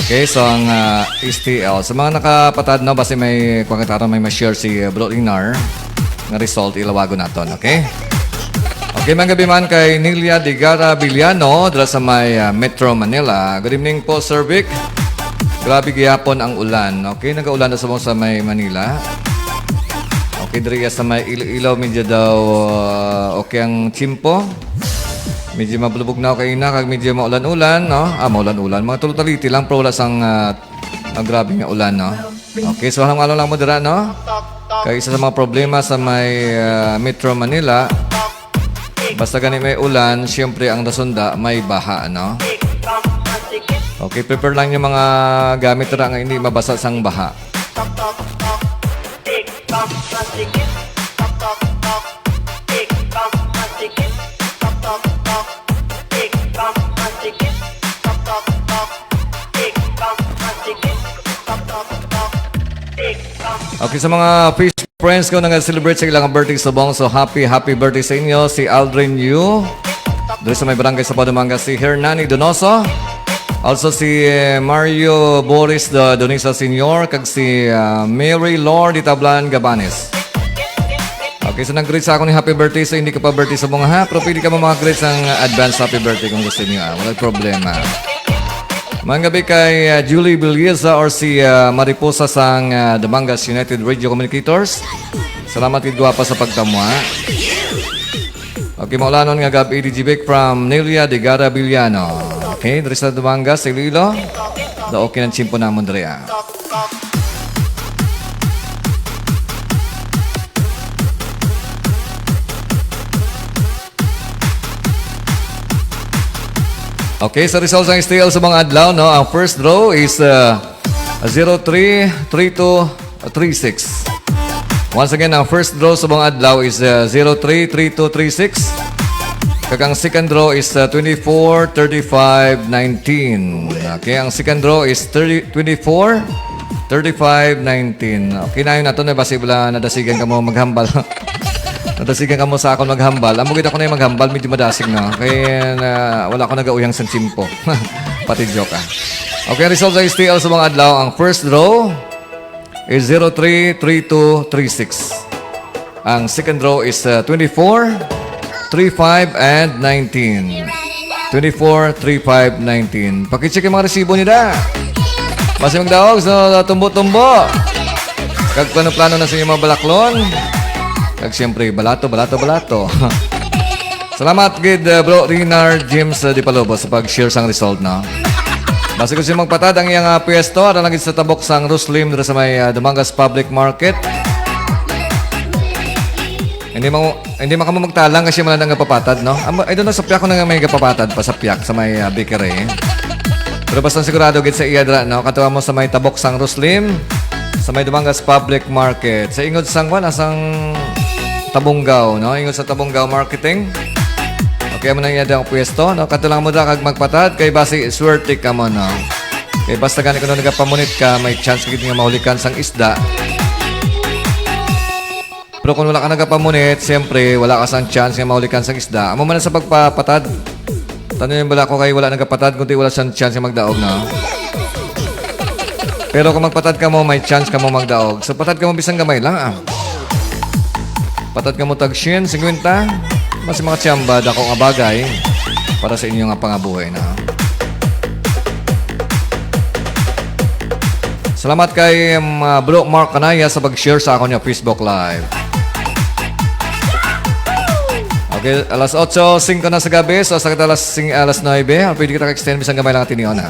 Okay, so ang, ah, S T L. Sa mga nakapatad, no, basi may kwangataron, may ma-share si, ah, Bro Linar nga result, ilawagon naton, okay? Okay, maayong gabi man kay Nilia Digara Villano, dira sa may, ah, Metro Manila. Good evening po, Sir Vic. Grabe gihapon ang ulan. Okay, nagaulan na subong sa may Manila. Okay, diri sa may Iloilo, medyo daw, ah, okay ang tiyempo. Medyo mabulubog na kaina, kag medyo maulan-ulan, no? Ah, maulan-ulan. Mga tulo taliti lang, pero wala sang, ah, ang grabe nga ulan, no? Okay, so, halong-halong lang mo dira, no? Kay isa sa mga problema sa may, ah, Metro Manila, basta gani may ulan, siyempre ang nasunda may baha, no? Okay, prepare lang yung mga gamit ra nga hindi mabasa sang baha. Okay, sa mga Facebook friends ko nga nag-celebrate sa ilang birthday subong, so happy, happy birthday sa inyo. Si Aldrin Yu, diri sa may barangay sa Padumangas, si Hernani Donoso, also si, eh, Mario Boris Do-, Donisa Senior, kag si, ah, Mary Lord Itablan Gabanes. Okay, so nag-greet sa ako ni happy birthday, so hindi ka pa birthday subong ha, pero pwede ka mo mga greet sang advance happy birthday kung gusto niyo, ah. Wala problema. Mayong gabi kay, ah, Julie Biliesa or si, ah, Mariposa sang, ah, Dumangas United Radio Communicators. Salamat gid, gwapa, sa pagtamwa. Okay, maulanon nga gabi, D J Vic from Nelia de Gara Villano. Okay, diri sa Dumangas, sa Iloilo. Da okay ng tiyempo namon diri, ah. Okay, sa result sang S T L subong adlaw, no, ang first draw is, uh, zero three three two three six. Once again, ang first draw subong adlaw is, uh, zero three three two three six. Kag ang second draw is, uh, twenty-four thirty-five nineteen. Okay, ang second draw is thirty, twenty-four thirty-five nineteen. Okay, na yun nato na, basi wala nadasigan ka mo maghambal. Nadasigan ka mo sa akon maghambal. Amo gid ako na yung maghambal, medyo madasig na. Kaya na, wala ko nagauyang sang tiyempo. Pati joke, ah. Okay, ang result sa S T L subong adlaw, ang first draw is zero three three two three six. Ang second draw is, uh, twenty-four, three five, and nineteen. Twenty-four, three five, nineteen. Pakicheck yung mga resibo nila. Basi magdaog sa tumbo-tumbo. Kag plano-plano na sa inyong mga balaklon. Kag siyempre, balato, balato, balato. Salamat gid, uh, Bro Reynard James, uh, Di Palobo sa pag-share sang result, no? Basi ko siya magpatad ang iyang, uh, pwesto, ara lang gid sa tabok sang Ruslim dira sa may, uh, Dumangas Public Market. Hindi mo, hindi man kamo magtalang kasi wala na nga papatad, no? Amo, I don't know, sa piyak ko na nga may gapapatad pa sa piyak sa may, ah, bakery. Pero basta sigurado gid sa iya dira, no? Katuwa mo sa may tabok sang Ruslim, sa may Dumangas Public Market. Sa ingod sang, kuwan, asang Tabungaw, no? Ingod sa Tabungaw Marketing. Okay, amo na iya ang pwesto, no? Kadto lang mo dira kag magpatad, kay basi swerte ka mo, no? Kay basta gani kuno nagapamunit ka, may chance gid nga mahulikan sang isda. Pero kung wala ka nagapamunit, siyempre, wala ka sang chance nga mahulikan sang isda. Amo man sa pagpapatad. Tanong yung bala ko kay wala nagapatad, kundi wala sang chance nga magdaog na. Pero kung magpatad ka mo, may chance ka mo magdaog. So, patad ka mo, bisan gamay lang, ah. Patad ka mo tag syen, singkwenta. Mas mga tsamba, dako nga bagay para sa inyo nga pangabuhi na. Salamat kay, um, uh, Bro Mark Canaya sa pag-share sa akon nga Facebook Live. Okay, alas otso singko na sa gabi, so hasta kita alas sing-, alas nuebe, or pwede kita ka-extend bisan gamay lang ang tinion, ha?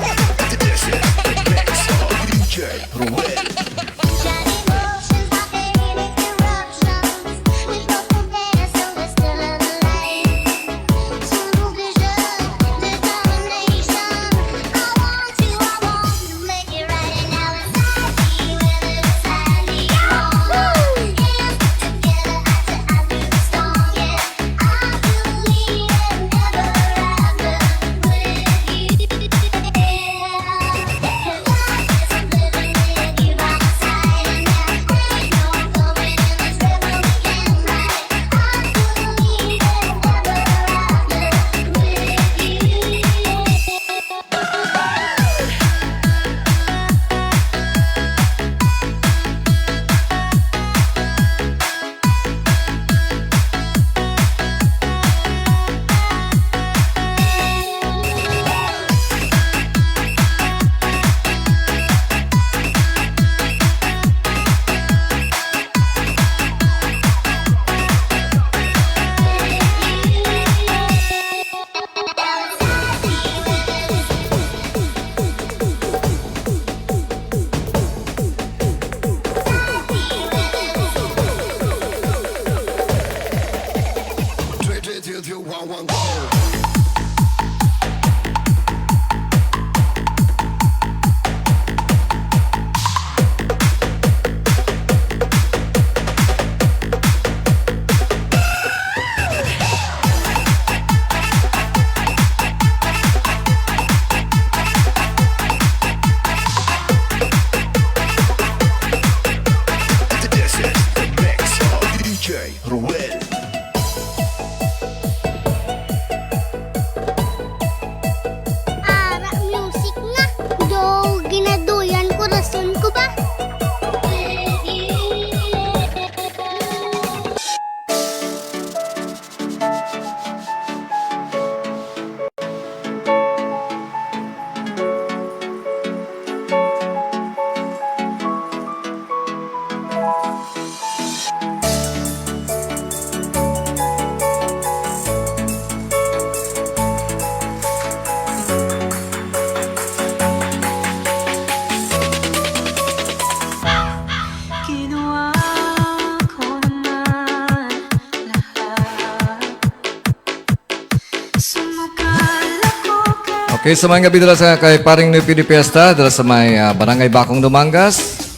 Okay, sa mga gabi dala sa kay Paring Nupi de Fiesta, dala sa may, ah, Barangay Bacong, Dumangas.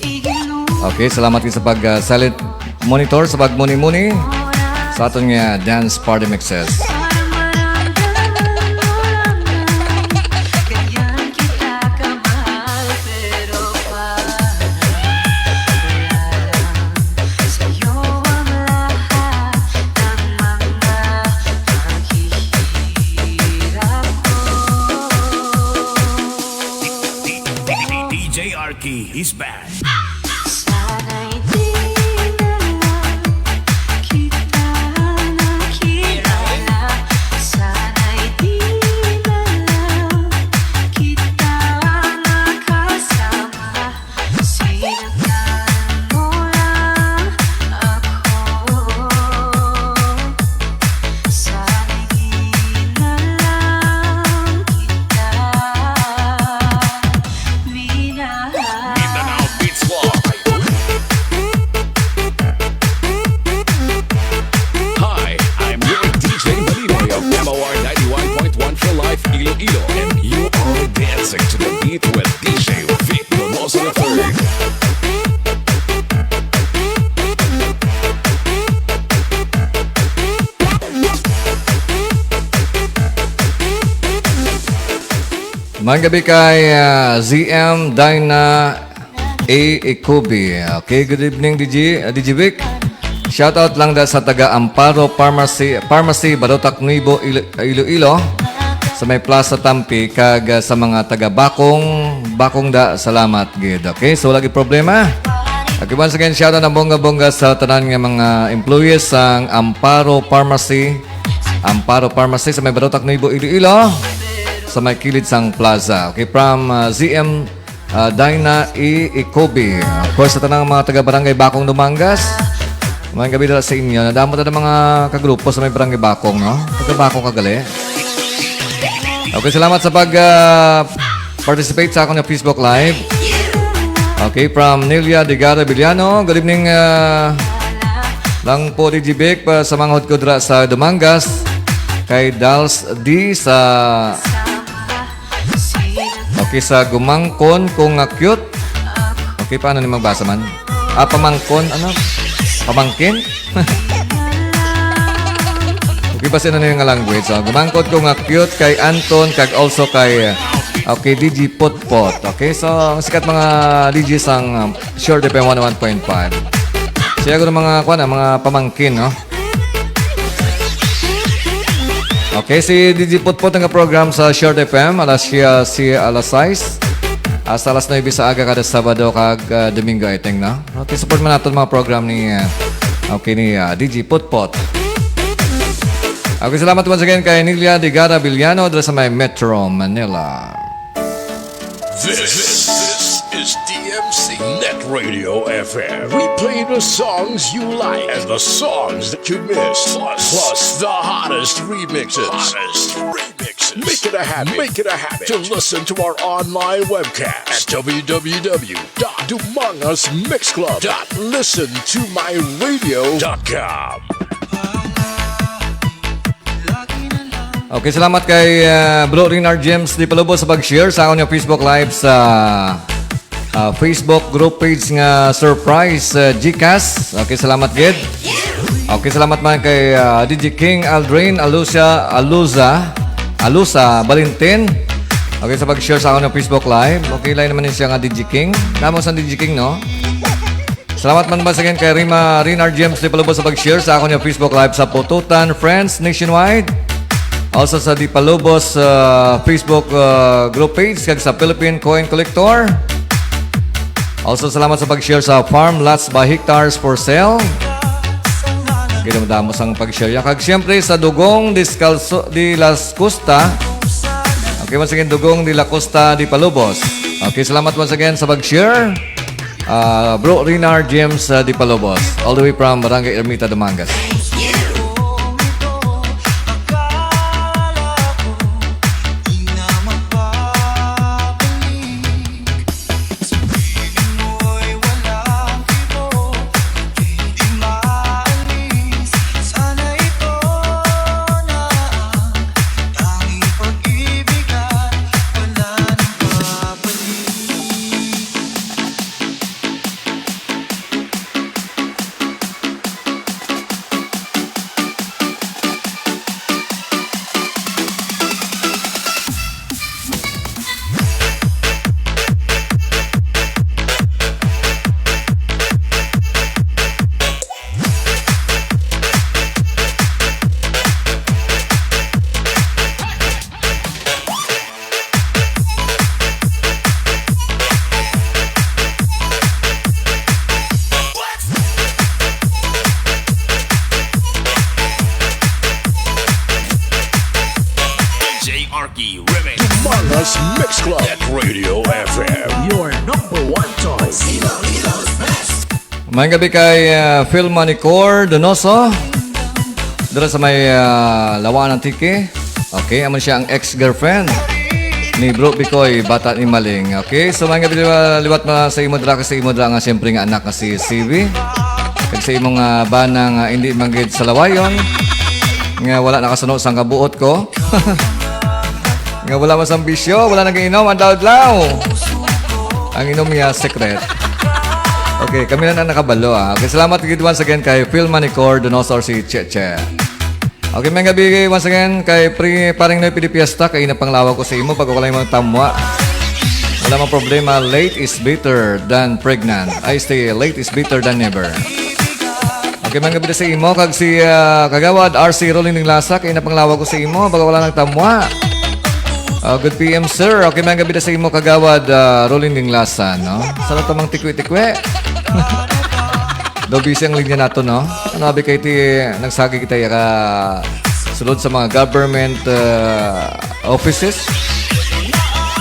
Okay, salamat din sa pag, ah, silent monitor, sa pagmuni-muni sa aton nga dance party mixes. D J Arky is back. Sana'y di na lang kita nakilala. Sana'y di na lang kita nakasama. Sinaktan mo lang ako. Sana'y di na lang kita minahal. Mindanao Beats Live. Hi, I'm your D J Malinoy of M O R ninety-one point one for Life Iloilo, and you are dancing to the beat with D J Vic Donoso the third. Magandang gabi kay, ah, Z M Dyna A Ikubi. Okay, good evening, D J, ah, D J Vic. Shoutout lang da sa taga Amparo Pharmacy, Pharmacy, Barotac Nuevo, Ilo-, Iloilo, sa may Plaza Tampi, kag, ah, sa mga taga Bacong, Bacong da, salamat gid. Okay, so lagi problema. Okay, once again, shoutout ang bongga-bongga sa tanan nga mga employees sang Amparo Pharmacy, Amparo Pharmacy sa may Barotac Nuevo, Iloilo, sa may kilid sang plaza. Okay, from, ah, Z M, ah, Dyna E. Ikobe. Of course, sa tanang mga taga Barangay Bacong, Dumangas, maayong gabi dala sa inyo. Nadamo ta ang mga kagrupo sa may Barangay Bacong, no? Taga Bacong kagali. Okay, salamat sa pag, ah, participate sa akong Facebook Live. Okay, from Nelia Digara Villano. Good evening, ah, lang po, D J Vic, pa sa mga hudkod ra sa Dumangas. Kay Dals D sa, okay, sa gumangkon ko nga cute. Okay, paano ni magbasa man? Ah, pamangkon, ano? Pamangkin? Okay, basta na nga language. So, gumangkon ko nga cute kay Anton, kag also kay, okay, D J Potpot. Okay, so, ang sikat mga D J sang, um, Short F M one oh one point five. Siya ko ng mga, kuwan, ang mga pamangkin, no? Okay, si D J Potpot nga program sa Short F M, alas siya, si alas sais, hasta alas nuebe sa aga kada Sabado kag, ah, Domingo, I think, no? Okay, support man naton mga program ni, ah, okay, ni, ah, D J Potpot. Okay, salamat once again kay Nelia Digara Villano dira sa may Metro Manila. This is D M C Net Radio F M. We play the songs you like and the songs that you miss, plus, plus the hottest remixes. Hottest remixes. Make it a habit. Make it a habit to listen to our online webcast at W W W dot dumangas mix club dot listen to my radio dot com. Okay, salamat kay, ah, Bro Renar James Di Palubo sa pag-share sa akong Facebook Live sa, ah, Facebook group page nga Surprise, ah, Gcash. Okay, salamat gid. Okay, salamat man kay, ah, D J King Aldrin Alusa, Aluza, Alusa Valentin. Okay, sa pag-share sa akong Facebook Live. Okay, lain naman ni siya nga D J King. Damo sa D J King, no? Salamat man once again kay Rima, Renar James Di Palubo sa pag-share sa akong Facebook Live sa Pototan Friends Nationwide. Also sa Di Palubos, uh, Facebook, uh, group page kag sa Philippine Coin Collector. Also, salamat sa pag-share sa Farm Lots by Hectares for Sale. Ginamdamo sang pag-share. Kag siyempre sa Dugong Discalso, di Las Costa. Okay, once again, Dugong de la Costa, Di Palubos. Okay, salamat once again sa pag-share. Ah, Bro Renar James, ah, Di Palobos, all the way from Barangay Ermita, Dumangas. Yo F M, your number one choice. Iloilo's best. Maayong gabi kay, ah, Phil Manicor Donoso. Dira sa may, ah, Lawaan, Antique. Okay, amo siya ang ex-girlfriend ni Bro Bicoy, bata ni Maling. Okay, so maayong gabi liwa-, liwat na sa imo dira, sa imo dira nga siyempre nga anak nga si C V. Kag sa imong, ah, bana nga hindi man gid salawayon, nga wala nakasuno sang kabuot ko. Nga wala man sang bisyo, wala nag-iinom, adlaw-adlaw. Ang inom niya, secret. Okay, kami na na nakabalo, ah. Okay, salamat gid once again kay Phil Manicor Donoso, si Cheche. Okay, maayong gabi once again kay pre, paring Noy Pidipiesta, kay napanglawag ko sa imo, bago ko lang magtamwa. Wala mang problema, late is better than pregnant. Ay, stay, late is better than never. Okay, maayong gabi sa imo, kag si, ah, Kagawad R C Rolling Ninglasa, kay napanglawag ko sa imo, bago wala nagtamwa. Ah, good P M, sir. Okay, maayong gabi sa imo, Kagawad, ah, Rolling Ninglasa, no? Sa tamang tikwi-tikwi. Do busy ang linya nato, no? Ano, abi kay ti, nagsagi kita ya ka sulod sa mga government, ah, offices.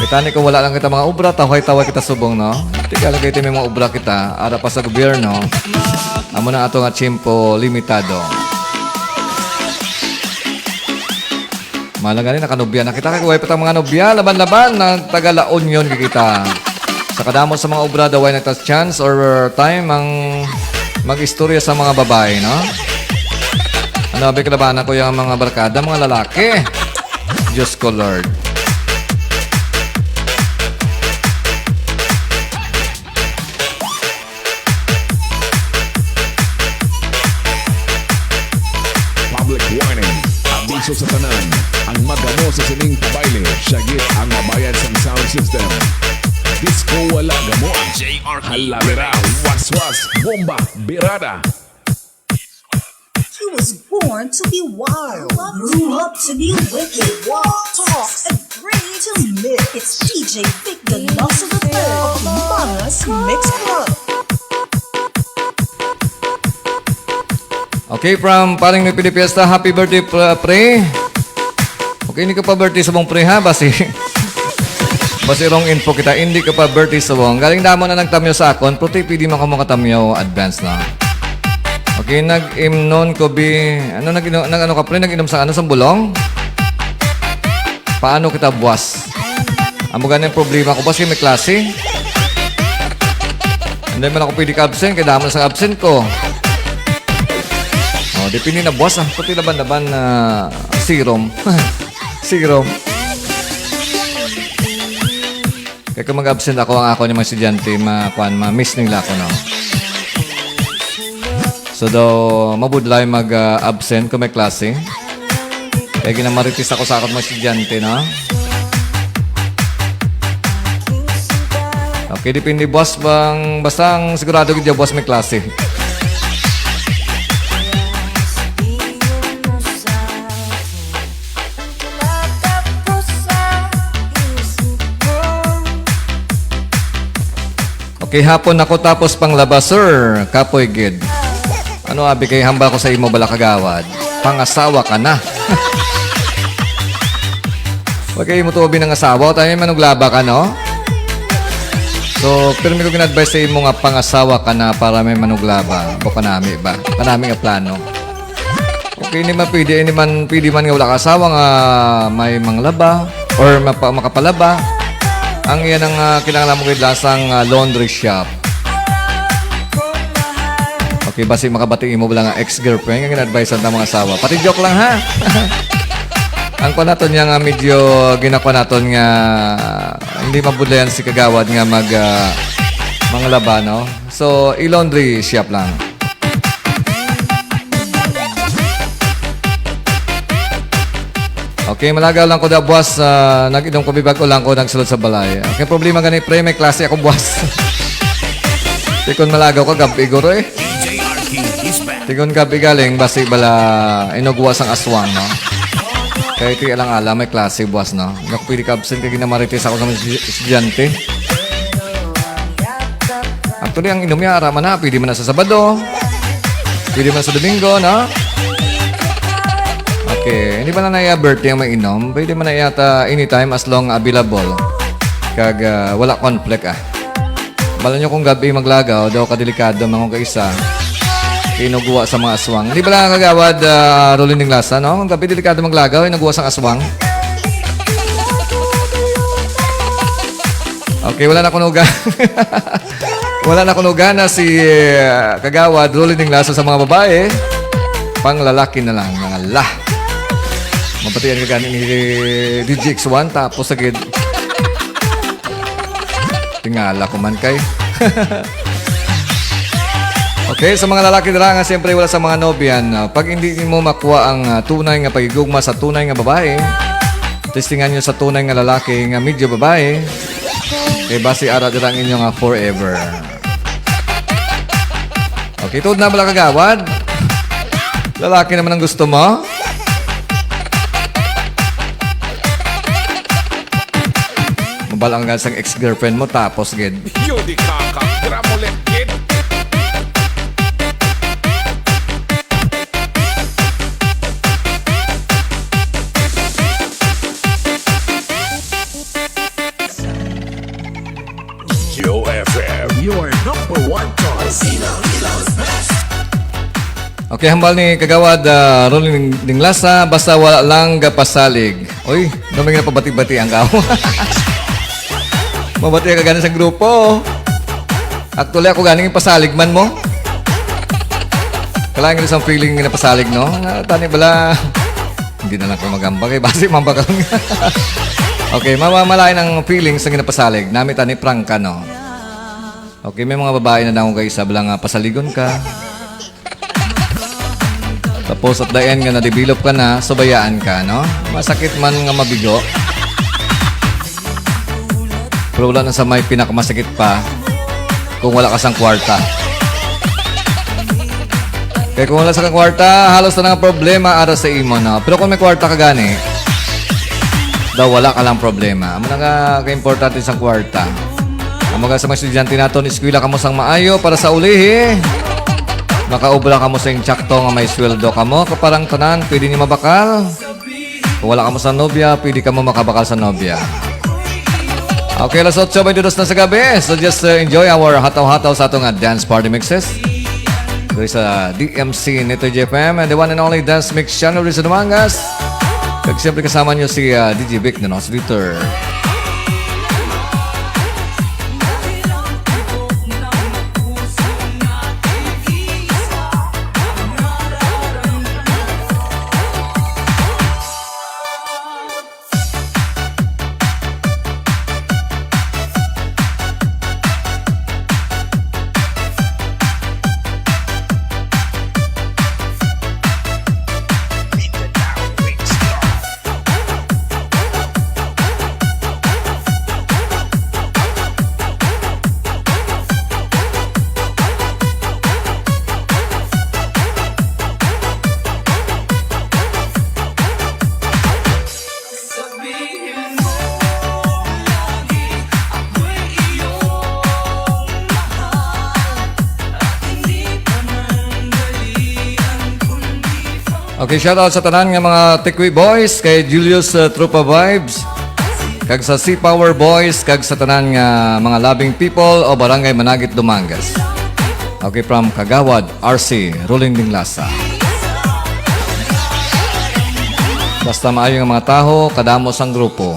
Kita ni kung wala lang kita mga obra, tawhay-tawhay kita subong, no? Tiga lang kay ti may mga obra kita, ara pa sa gobyerno. Amo na ato nga tiyempo limitado. Malagani, nakanobya na kita. Kay way pa tang mga nobya, laban-laban, nagtaga La Union gid kita. Sa kadamo sa mga obra, daw way nagtas chance or time ang mag-istorya sa mga babae, no? Ano, abi, kalabanan ko yung mga barkada, mga lalaki. Diyos ko, Lord. Public warning. Abiso sa tanan. Ang magamo sa sining pabayle, siya gid ang mabayad sang sound system. Disco wala gamo. J R K. Halabira, waswas, bomba, birada. He was born to be wild, grew up to be wicked, talks and pray to live. It's D J Vic Donoso the third of the Mangas Mix Club. Okay, from Paring Noy Pidipiesta, happy birthday, pre, pre. Okay, hindi ka pa birthday subong, pre, ha? Basi, basi wrong info kita. Hindi ka pa birthday subong. Galing damo na nagtamyo sa akon, pero ti, pwede man ka makatamyo advance na. Okay, nag-imnon ko, bi. Ano, nag-ino-, nag-ano ka, pre? Nag-inom sa ano, sa bulong? Paano kita, buwas? Amo gani ang problema ko, buwas, kay may klase. Hindi man ako pwede ka-absent, kay damo na sa absent ko. Oh, depende na, buwas, ah. Pati laban-laban na serum. Serum. Kaya kung mag-absent ako, ang ako ni mga estudyante, ma-, kuwan, ma-miss nila ako, no? So, daw, mabudlay mag, ah, absent kung may klase. Kaya ginamarites ako sa akong mga estudyante, no? Okay, depende, boss, bang, basta ang sigurado gid, boss, may klase. Okay, hapon ako tapos panglaba, sir. Kapoy gid. Ano, abi, kay hamba ko sa imo bala, kagawad? Pangasawa ka na. Wag kayo mo tubi ng asawa. O tayo, may manuglaba ka, no? So, pero may ko gin-advise sa imo nga pangasawa ka na para may manuglaba. O kanami ba? Kanami nga plano. Okay, hindi man pwede, hindi man pwede man nga wala ka asawa nga may manglaba or mapa-, makapalaba. Ang iyan ang, ah, kinahanglan mo gid lasang, ah, laundry shop. Okay, basi makabati imo bala nga ex-girlfriend nga gin-advisean ta mga asawa. Pati joke lang, ha? Ang kuwan naton niya nga medyo ginakuha naton nga hindi mabudlayan si kagawad nga mag, ah, manglaba, no? So, i-laundry shop lang. Okay, malagaw lang ko da, buwas, ah, nag-inom ko, bibag-o lang ko, nagsulod sa balay. Okay, problema gani, pre, may klase ako buwas. Tikon malagaw ko, gabi guro eh. Tikon gabi galing, basi bala inugwa sang aswang, no? Kaya ito alang-ala, may klase buwas, no? Hindi ako pwede ka-absent, kaya ginamarites ako sa mga estudya-, estudyante. Actually, ang inom niya, ara man na, pwede man na sa Sabado. Pwede man sa Domingo, no? Okay, hindi ba na naiya birthday ang mainom? Pwede man na yata anytime as long available. Kag, ah, wala conflict, ah. Bala nyo kung gabi maglagaw, daw kadelikado, mga kaisa. Inuguwa sa mga aswang. Di ba lang, Kagawad, ah, Rolling Ding Lasa, no? Kung gabi delikado maglagaw, inuguwa sa aswang. Okay, wala na kunuga. Wala na kuno gana si, eh, Kagawad Rolly Ding Lasa sa mga babae. Pang lalaki na lang, mga lah. Mabatian ka gani ni D J X one, tapos sa gid. Tingala ko man kay. Okay, sa mga lalaki na lang, ah, siyempre wala sa mga nobyan. Ah, pag hindi mo makuha ang, ah, tunay nga pagigugma sa tunay nga babae, testingan nyo sa tunay nga lalaki nga medyo babae. Kay basi ara dira ang inyo nga forever. Okay, tuod na bala, Kagawad? Lalaki naman ang gusto mo? Mabal ang sang ex-girlfriend mo, tapos gid. Yo, di ka ka. Dira mo left, kid. Q F M, your number one choice. Okay, hambal ni Kagawad, ah, Rolly Ding-, Dinglasa, basta wala lang gapasalig. Oy, namin nga pabati-bati ang kao. Mabati ka gani sa grupo. Actually, ako gani yung pasalig man mo. Kailangan isang feeling na pasalig, no? Ah, tani bala. Hindi na lang ko magamba kay basi mambakal. Okay, mamamalain ang feelings sa ginapasalig. Nami tani prangka, no? Okay, may mga babae na daw kay isa lang nga pasaligon ka. Tapos at the end nga na-develop ka na, subayaan ka, no? Masakit man nga mabigo. Pero wala na sa may pinakamasakit pa kung wala ka sang kwarta. Kaya kung wala sa kang kwarta, halos na nga problema ara sa imo, no? Pero kung may kwarta ka gani, daw wala ka lang problema. Amo na nga ka-importante sang kwarta. Ang mga sa mga estudyante naton, eskwela kamo sang maayo para sa ulihi. Makaobra kamo sa insakto nga may sweldo kamo. Kaparang tanan, pwede niyo mabakal. Kung wala kamo sa nobya, pwede kamo makabakal sa nobya. Okay, alas otso, twenty-dos na sa gabi. So just, uh, enjoy our hataw-hataw sa atong, uh, dance party mixes. Diri sa D M C Nito J F M and the one and only dance mix channel diri sa Dumangas. Kag siyempre kasama niyo si, uh, D J Vic, no, si Victor. Okay, shout out sa tanan nga mga Tikwi Boys, kay Julius, uh, Tropa Vibes, kag sa Sea Power Boys, kag sa tanan nga mga loving people o Barangay Managit, Dumangas. Okay, from Kagawad R C Rolling Dinglasa. Basta maayo nga mga tawo, kadamo sang grupo.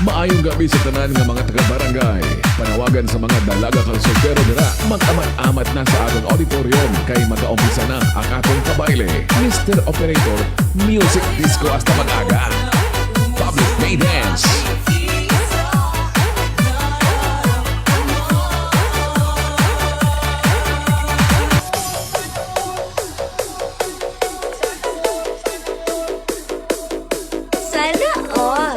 Maayong gabi sa tanan nga mga taga-barangay. Panawagan sa mga dalaga kag soltero dira, mag-amat-amat na sa aton auditorium kay magaumpisa na ang aton kabayle. Mister Operator, music disco hasta mag-aga. Public may dance. Sana all.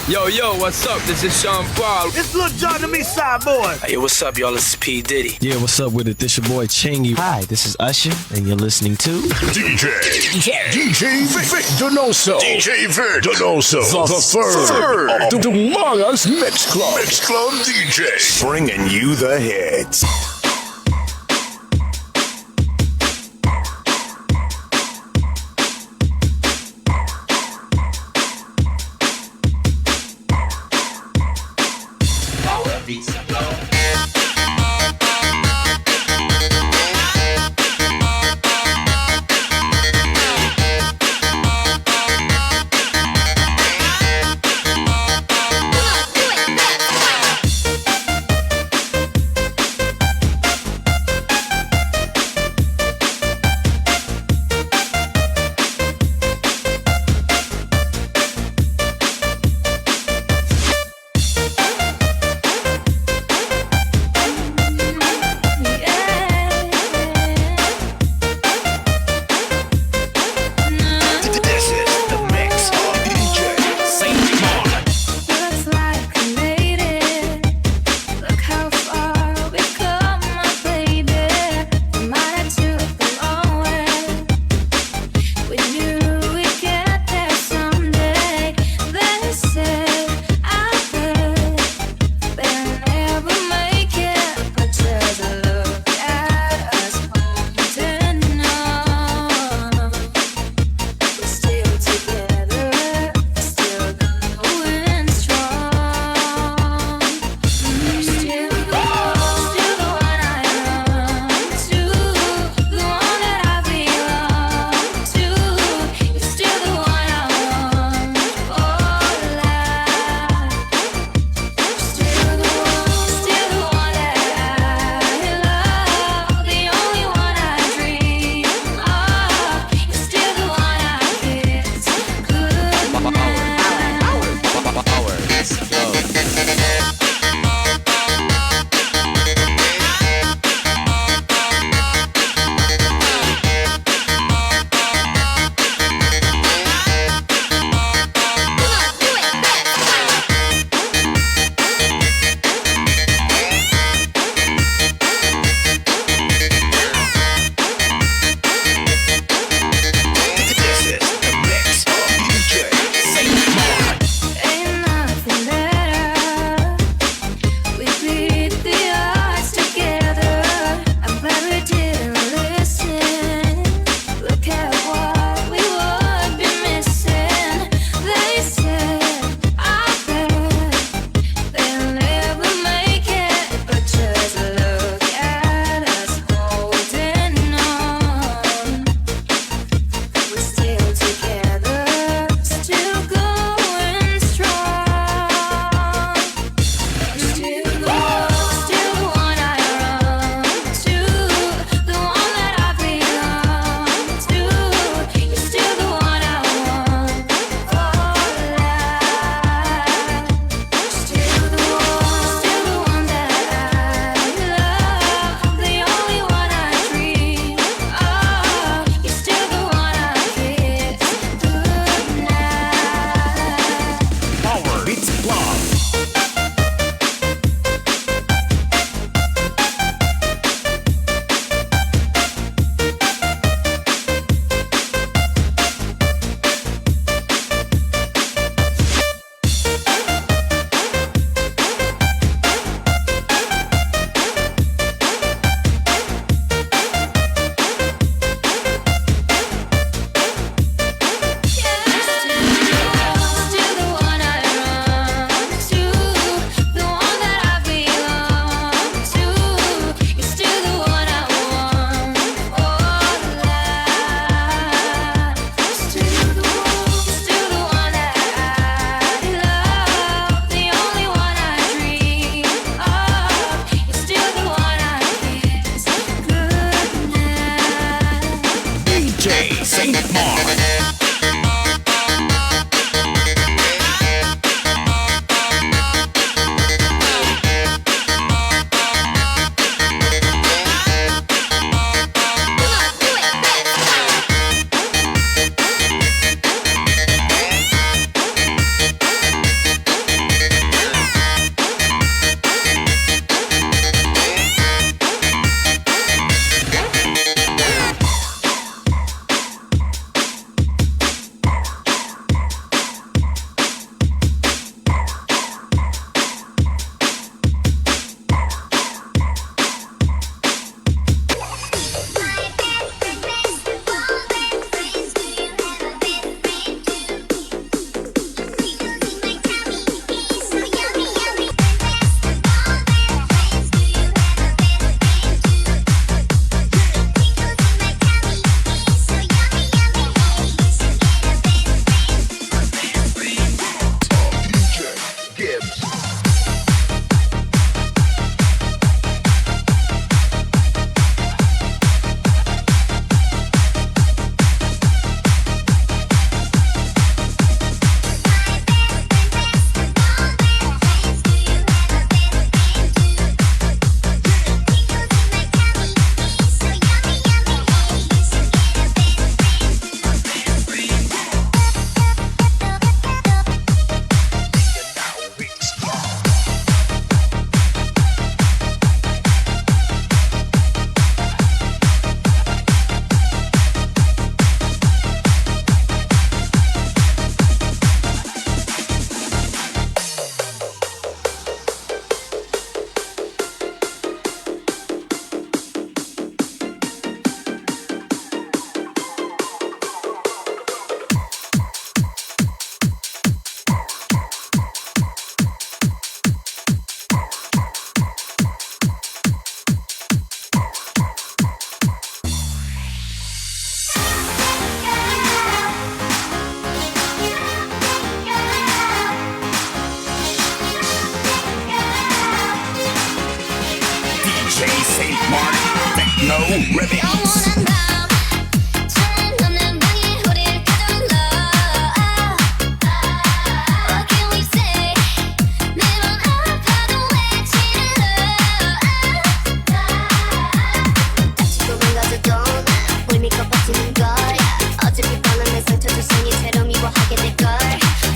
Yo, yo, what's up? This is Sean Paul. It's Lil Jon, the East Side Boy. Hey, what's up, y'all? It's P Diddy. Yeah, what's up with it? This your boy Chingy. Hi, this is Usher, and you're listening to D J, D J Vic, Vic Donoso. D J Vic Donoso, the, the third, third of the Mangas Mix Club. Mix Club D J. Bringing you the hits. This is the mix of D J Saint Mark. Looks like I made it. Look how far we've come, my baby. Might have took the long way. We knew we'd get there someday. They said I could, but never make it. But just look at us holding on. We're still together, still going strong. Power. Power. Power. Power. Let's go. This is the mix of D J Saint Saint Mark Techno Remix. 영원한 밤 처음 없는 방에 우릴 가둔 love. What can we say? 매번 아파도 외치는 love. 다치고 망가져도 난 뭘 믿고 버티는 거야. 어차피 뻔한 내 상처도 생이 채로 미워하게 될걸.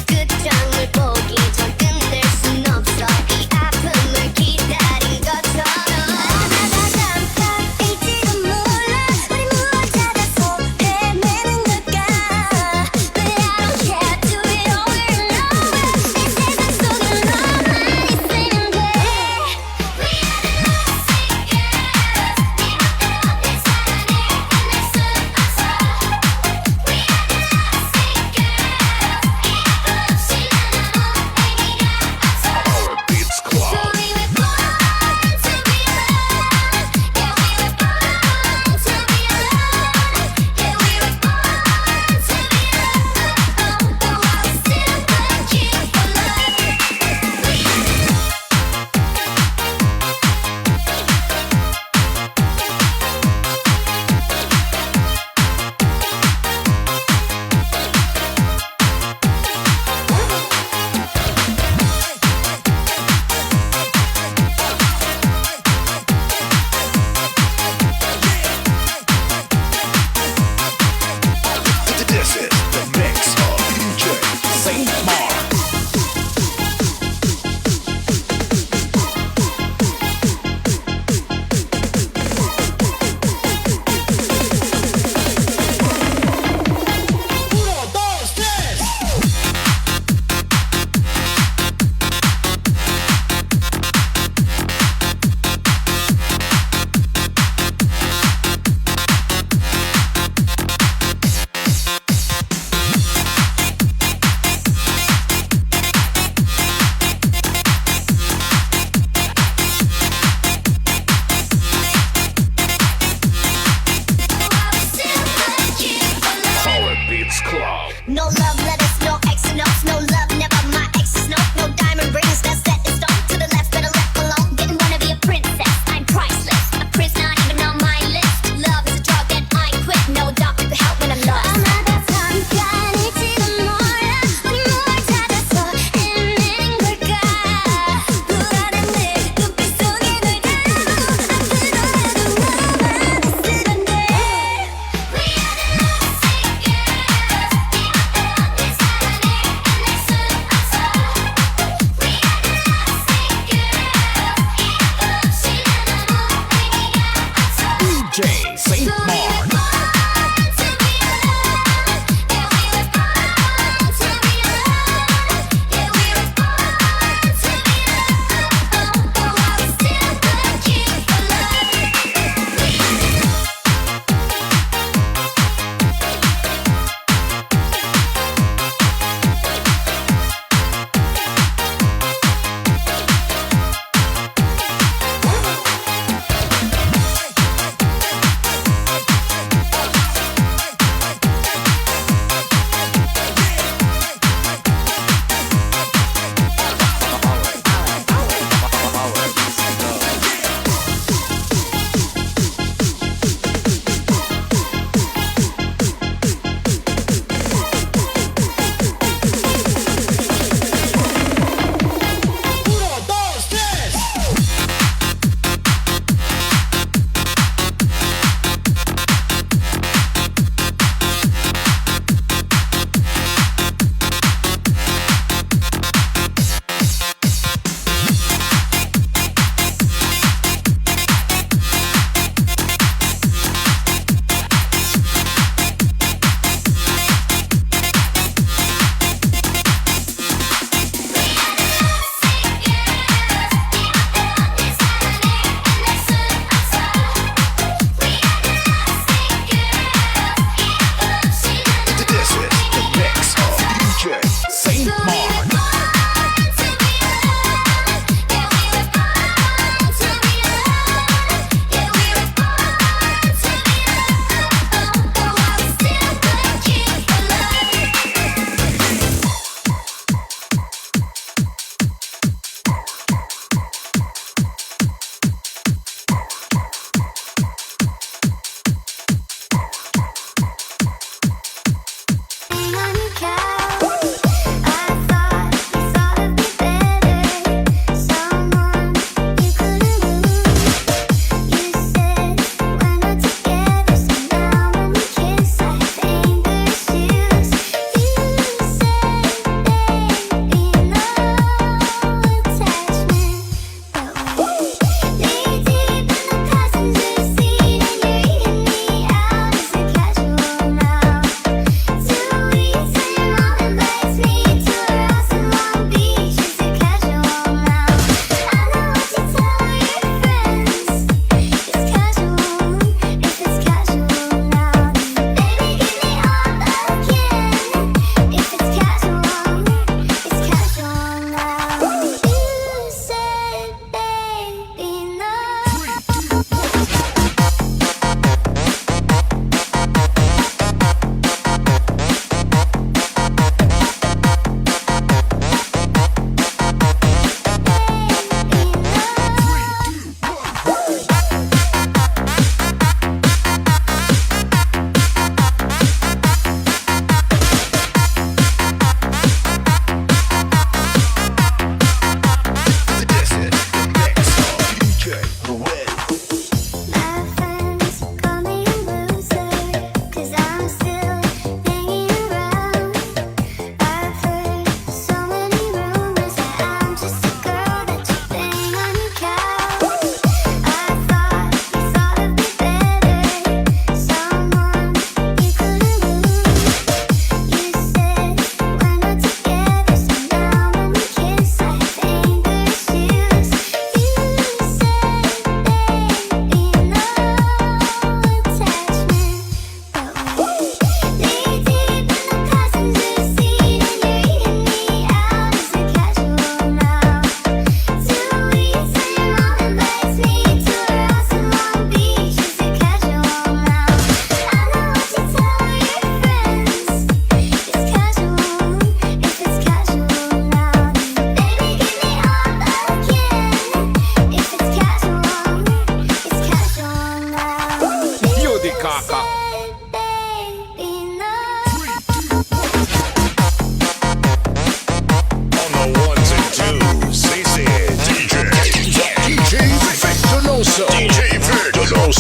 끝장을 보기 전 끝낼 순 없어. 이 아픔을 기다린 것처럼. 하나가 깜빡 잊지도 몰라. 우리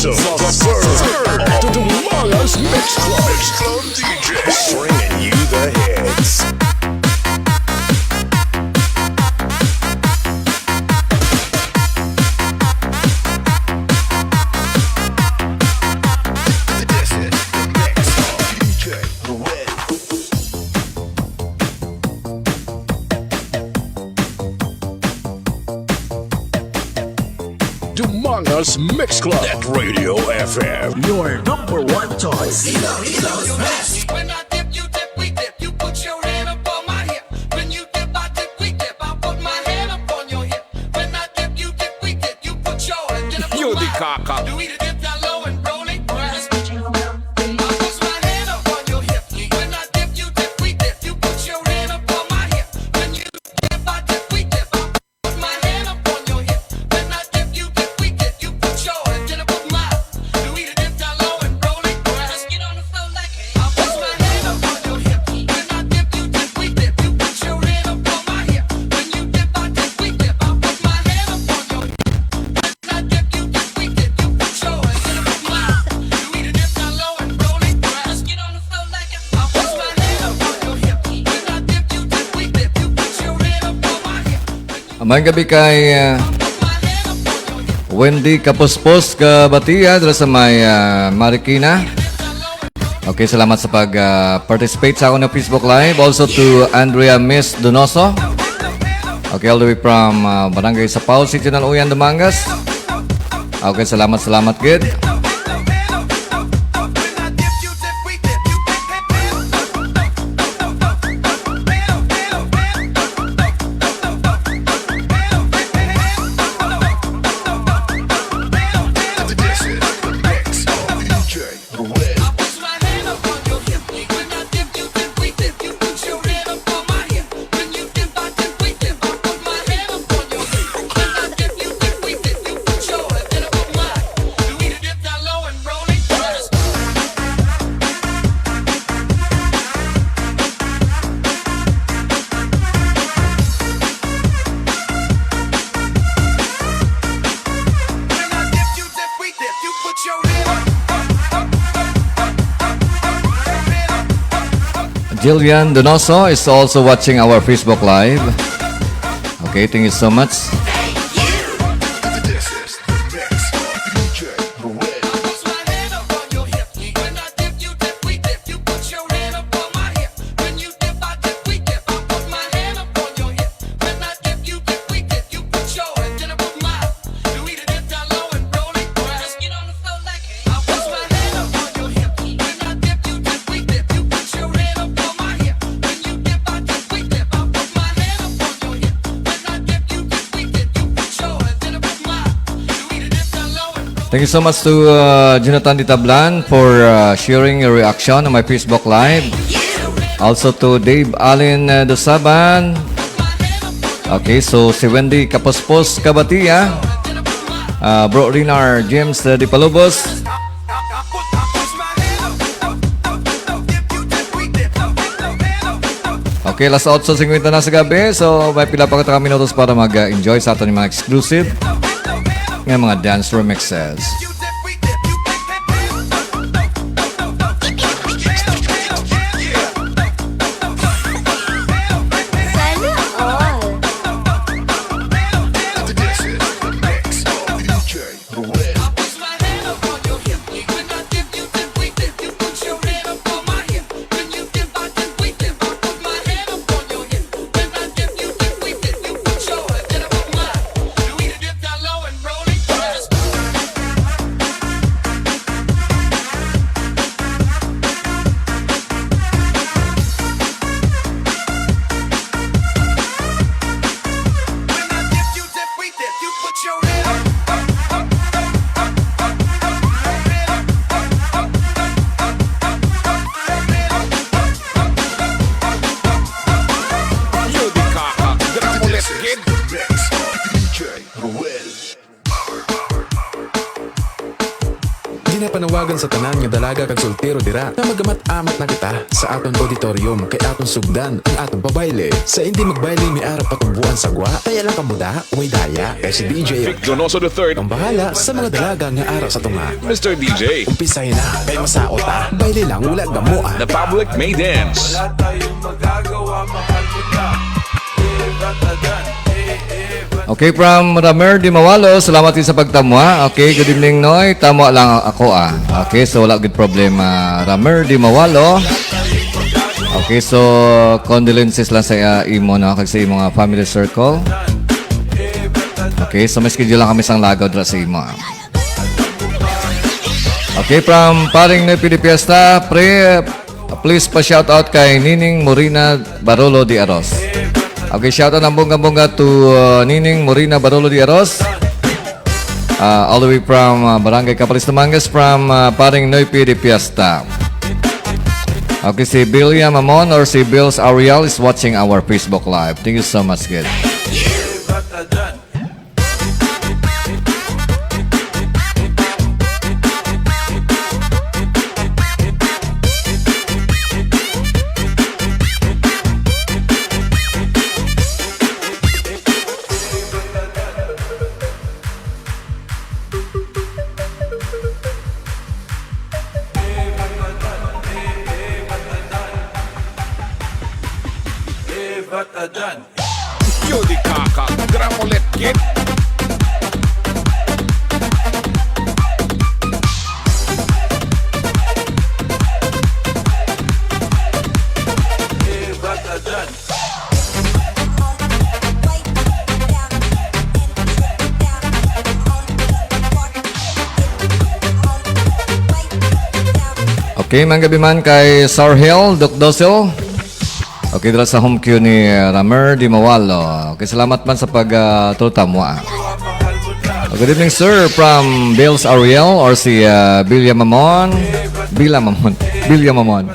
The third of the Dumangas Mix Club. Mix Club D J. Bringing you the hits. This is the mix of D J Red. Dumangas Mix Club at Radio F M. Your number one choice. When I dip, you dip, we dip. You put your hand up on my hip. When you dip, I dip, we dip. I put my hand up on your hip. When I dip, you dip, we dip. You put your hand up on mine. Yo, di kaka. Do we dip down low and roll it? Press. I put my hand up on your hip. When I dip, you dip, we dip. You put your hand up on my hip. When you dip, I dip, we dip. I put my hand up on your hip. When I dip, you dip, we dip. You put your hand up on mine. Do we dip down low and roll it? Press. Get on the floor like it. I put my hand up on your hip. When I dip, you dip, we dip. You put your hand up on my hip. When you dip, I dip, we dip. I put my hand up on your hip. When I dip, you dip, we dip. You put your hand up on mine. Do we dip down low and roll it? Press. Get on the floor like it. I put my hand up on your hip. When I dip, you dip, we dip. You put your hand up on my hip. Maayong gabi kay, ah, Wendy Kapuspos Kabatia dira sa may, ah, Marikina. Okay, salamat sa pag, ah, participate sa akong Facebook Live. Also to Andrea Miss Donoso. Okay, all the way from, ah, Barangay Sapao, City ng Uyan, Dumangas. Okay, salamat, salamat gid. Jillian Donoso is also watching our Facebook Live. Okay, thank you so much. Thank you so much to, uh, Jonathan Ditablan for, uh, sharing your reaction on my Facebook Live. Also to Dave Allen, uh, Dosaban. Okay, so si Wendy Kapuspos Kabatia, uh, Bro Rinar James, uh, Dipalubos. Okay, alas otso singkwenta na sa gabi. So, may pila pa ka minutos para mag-enjoy sa aton mga exclusive nga mga dance remixes. Sana all. Panawagan sa tanan nga dalaga kag soltero dira nga magamat-amat na kita sa aton auditorium, kay aton sugdan ang aton pabayle. Sa indi magbayle may ara patumboan sa gwa, taya lang kamo da, way daya, kay si D J Vic Donoso the third ang bahala sa mga dalaga nga ara sa tunga. Mister D J. Umpisay na, kay masaot ta. Bayle lang, wala gamo, ah. The public may dance. Wala tayong magagawa, mahal kita. Eh, batadan, eh, eh, batadan. Okay, from Ramer Di Mawalo, salamat din sa pagtamwa. Okay, good evening, Noy. Tamwa lang ako, ah. Okay, so wala gid problema, Ramer Di Mawalo. Okay, so condolences lang sa, ah, imo, no, kag sa imo nga family circle. Okay, so may schedule lang kami sang lagaw dira sa imo, ah. Okay, from Paring Noy P D Fiesta, pre, please pa-shoutout kay Nining Morina Barolo de Aros. Okay, shoutout ng bongga-bongga to, uh, Nining Morina Barolo de Aros. Uh, all the way from, uh, Barangay Capalis Dumangas, from, uh, Paring Noy P D Fiesta. Okay, si Bilya Mamon or si Bills Ariel is watching our Facebook Live. Thank you so much, kid. Yo di kaka, gram ulit, kid. Okay, manggabi man kay Sarhel Docdoso. Okay, dira sa home queue ni, uh, Ramer Di Mawalo. Okay, salamat man sa pag, uh, tutamwa. Good evening, sir, from Bills Ariel or si, uh, Bilya Mamon. Bila Mamon. Bilya Mamon.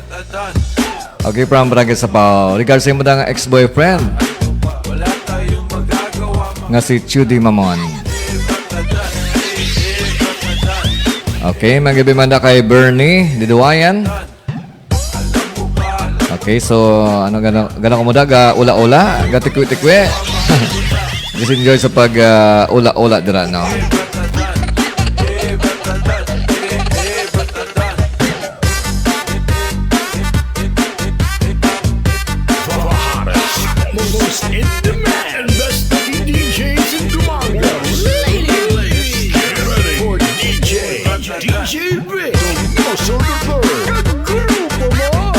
Okay, from Barangay Sapaw. Regards sa imo da nga ex-boyfriend nga si Chudy Mamon. Okay, manggabi man da kay Bernie Diduwayan. Okay, so, ano, gana, gana ko mo da, ga ula-ula, ga tikwi-tikwi. Just enjoy sa pag, ah, ula-ula dira, no? The hottest, the most in demand, best D Js in Dumangas. Ladies, get ready for D J, D J Vic, the Muscle the Third. Kag grupo mo.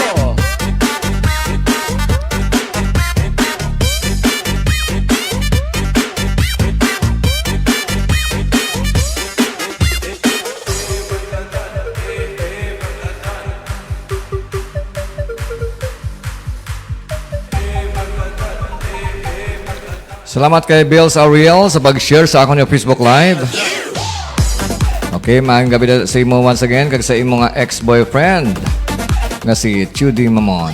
Salamat kay Bills Ariel sa pag-share sa akon nga Facebook Live. Okay, maayong gabi na sa imo once again, kag sa imo nga ex-boyfriend nga si Chudy Mamon.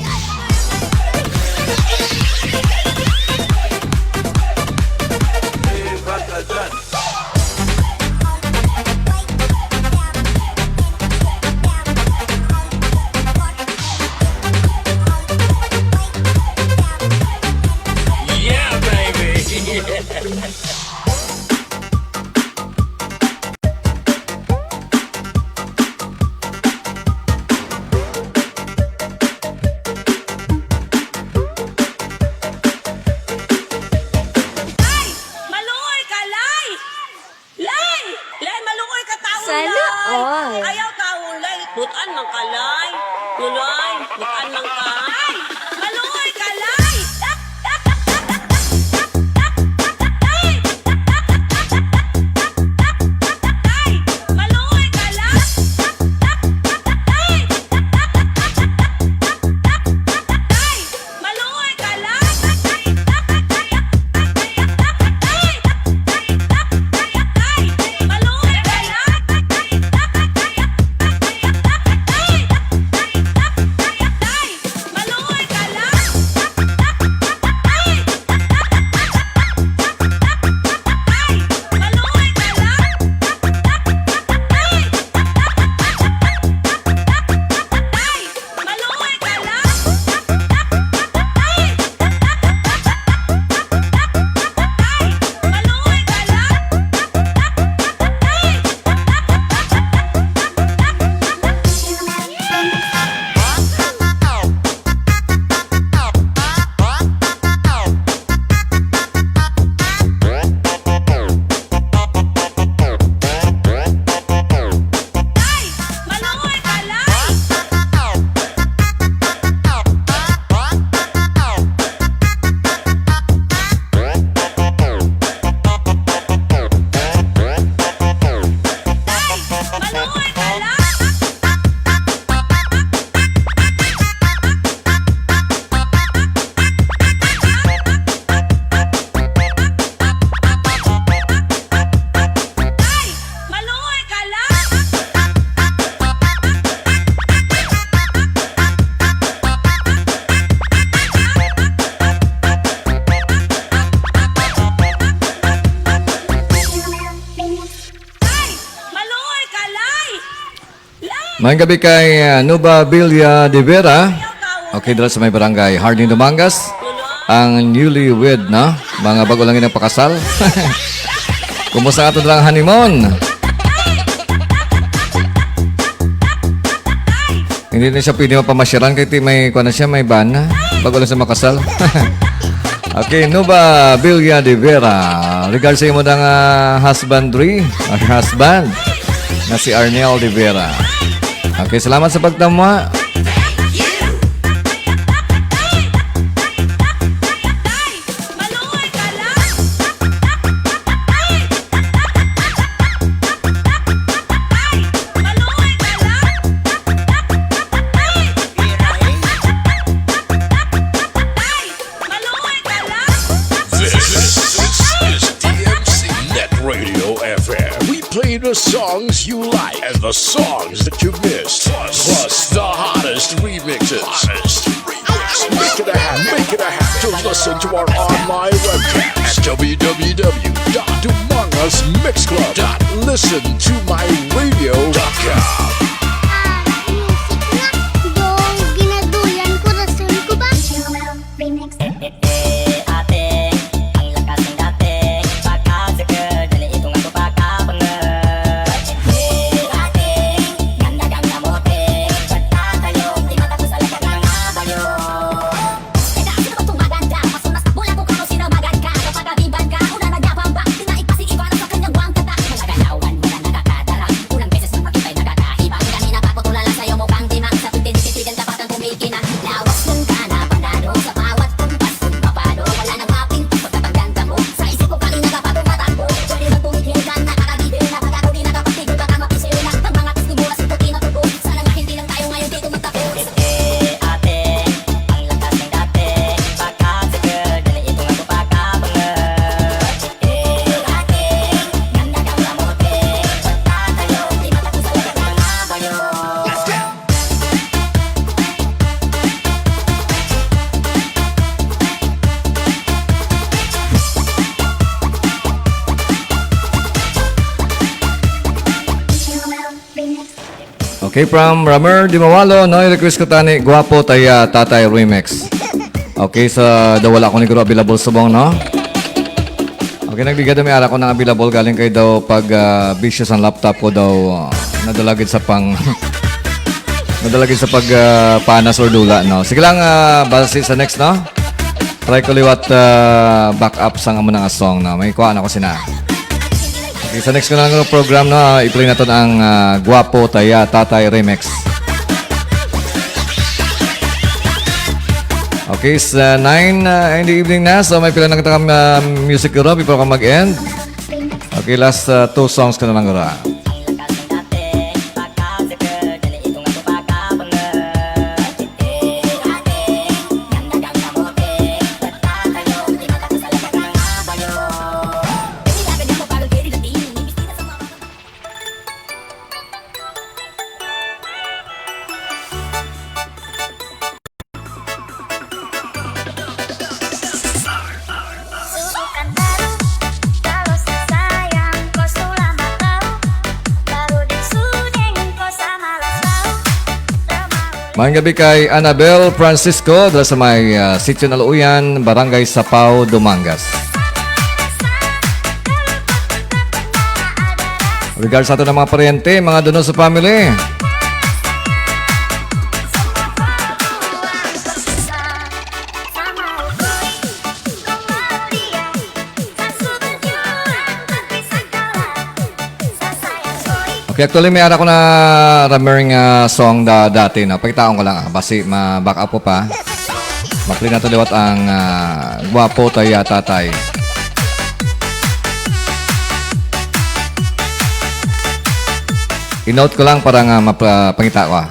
Yeah, baby. Ay! Maluoy ka, Lay! Lay! Lay, maluoy ka, taon, Sana Lay! All. Ayaw, taon, Lay! Butan man ka, Lay! Lulay, butan man ka! Ay! Maluoy ka, Lay! Ay! Maayong gabi kay, ah, Nuba Villa de Vera. Okay, dira sa may barangay Harding, Dumangas. Ang newlywed, no? Mga bago lang yun ang pakasal. Kumusta ato lang honeymoon? Hindi na siya pwede mapamasyaran kay ti may, kuwan na siya, may ban na. Bago lang siya makasal. Okay, Nuba Villa de Vera. Regards sa imo na nga husbandry, or husband, na si Arnel de Vera. Okay, salamat sa pagtamwa. This is D M C Net Radio F M. We play the songs you like and the songs that you missed. Plus, plus the hottest remixes. Hottest remixes. Make it a habit. Make it a habit to listen to our online webcast at W W W dot dumangas mix club dot listen to my radio dot com. Ah, music na. Dong, ginaduyan ko, rason ko ba? Remix. Eh, eh, eh, ate, ang lakas ng dating. Pagka-secure, dali itong ako pagkabangga. Eh, eh, ate, ganda kang kamote. Pagtatayo, di matapos talaga ng abayo. Teka, sino ba itong maganda? Mas, mas, mula kung ano sino maganda. Kapag kabiban ka, una na niya pang bang. Tinaig pa si Ivan sa kanyang buwang kata. Mga ganawan mo na nakakadara. Unang beses mong makita'y nakakahiba. Kanina pa ko tulala sa'yo, mukhang di makasabot. Tinititigan ka pa kang kumikinang. Lawas ng gana, panalo sa bawat kumpas. Kung papano, wala nang mapintas. Pagkataganda mo, sa isip ko, kanina ka pa tumatakbo. Pwede bang tumigil ka na? Nakakagigil na pag ako di nakapagtigil. Baka mapisil na ang mga testigo. Kasi puti na tubo. Sana nga hindi lang tayo ngayon dito magtapos. Eh, ate, ang lakas ng dati. Pagka-secure, dali itong ako pagkabangga. Eh, ate, ganda kang kamote. Pagtatayo, di matapos ang lahat ng abayo. Okay, from Ramer Dimawalo, no? I-request ko tani, Guwapo Taya Tatay Remix. Okay, sa daw wala ko ni Guro available subong, no? Okay, nagbigay daw may ara ko ng available galing kay daw pag, ah, bisyo sang laptop ko daw, ah, nadala gid sa pang, nadala gid sa pag, ah, panas or dula, no? Sige lang, ah, base sa next, no? Try ko liwat, ah, back up sang amo nga song, no? May kuha na ko sina. Okay, sa next ko na nga program, no, i-play naton ang, ah, Guwapo Taya Tatay Remix. Okay, sa nine, ah, in the evening na. So, may pila na kita ka, ah, music guro before ka mag-end. Okay, last, ah, two songs ka na lang, guro. Susukan baru, kalau sa sayang ko sulamat daw, baru din suding ko sa malas daw. Maayong gabi kay Annabel Francisco, dala sa may, ah, Sitio Naluuyan, Barangay Sapao, Dumangas. Regards sa ato ng mga paryente, mga Donoso family. Okay, actually, may ara ko na Ramer nga song da, dati na. Pakitaon ko lang, ah. Basi ma-back up ko pa. Ma-play nato liwat ang, ah, Guwapo Taya Tatay. I-note ko lang para nga mapa-, pangita ko, ah.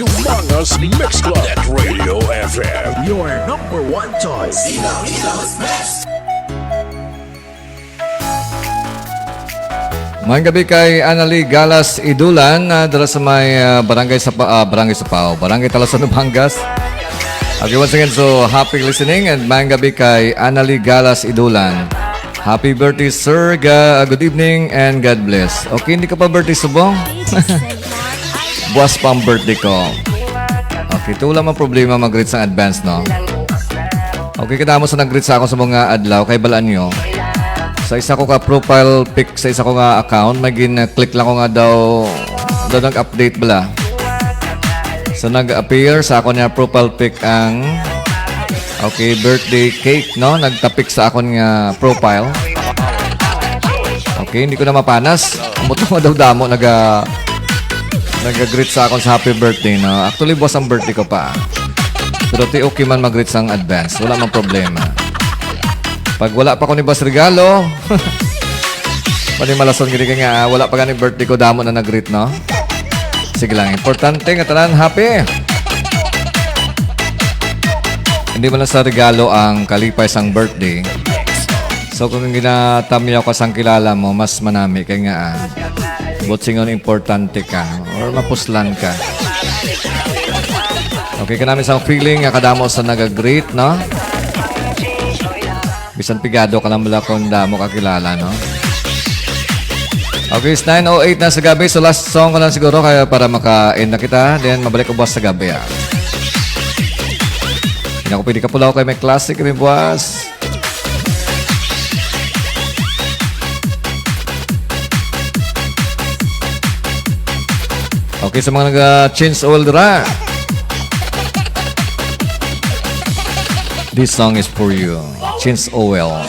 Dumangas Mix Club at Radio F M. Your number one choice. Maayong gabi kay Annalie Galas Idulan, ah, dira sa may, ah, Barangay Sapa-, ah, Barangay Sapao, Barangay Talasan, Batangas. Okay, once again, so happy listening and maayong gabi kay Annalie Galas Idulan. Happy birthday, sir. Ga-, good evening and God bless. Okay, hindi ka pa birthday subong? Buwas pa ang birthday ko. Okay, ito wala mang problema mag-greet sa advance, no? Okay, kadamo sa nag-greet sa ako sa mga adlaw, kay balaan nyo. Sa isa ko ka profile pic, sa isa ko nga account, may gin-click lang ko nga daw, daw nag-update bala. So, nag-appear sa ako niya profile pic ang, okay, birthday cake, no? Nagtapik sa akon nga profile. Okay, hindi ko na mapanas. Amo to nga daw damo naga, naga-greet sa akon sa happy birthday, no? Actually, buwas ang birthday ko pa. Pero ti okay man mag-greet sang advance. Wala mang problema. Pag wala pa ko ni Boss Regalo, panimalason gini ka nga, ah, wala pa gani birthday ko, damo na nag-greet, no? Sige lang, importante nga tanan happy. Hindi man lang sa regalo ang kalipay sang birthday. So, kung ginatamyaw ka sang kilala mo, mas manami kay nga, ah, buot silingon importante ka or mapuslan ka. Okay, kanami sa feeling nga kadamo sa nag-greet, no? Bisan pigado ka lang bala kung damo ka kilala, no? Okay, it's nine oh eight na sa gabi. So, last song ko lang siguro kaya para maka-end na kita. Then, mabalik ko buwas sa gabi, ah. Hindi ako pwede kapulaw kay may klase kami buwas. Okay, sa mga nag-change oil dira, this song is for you. Change oil.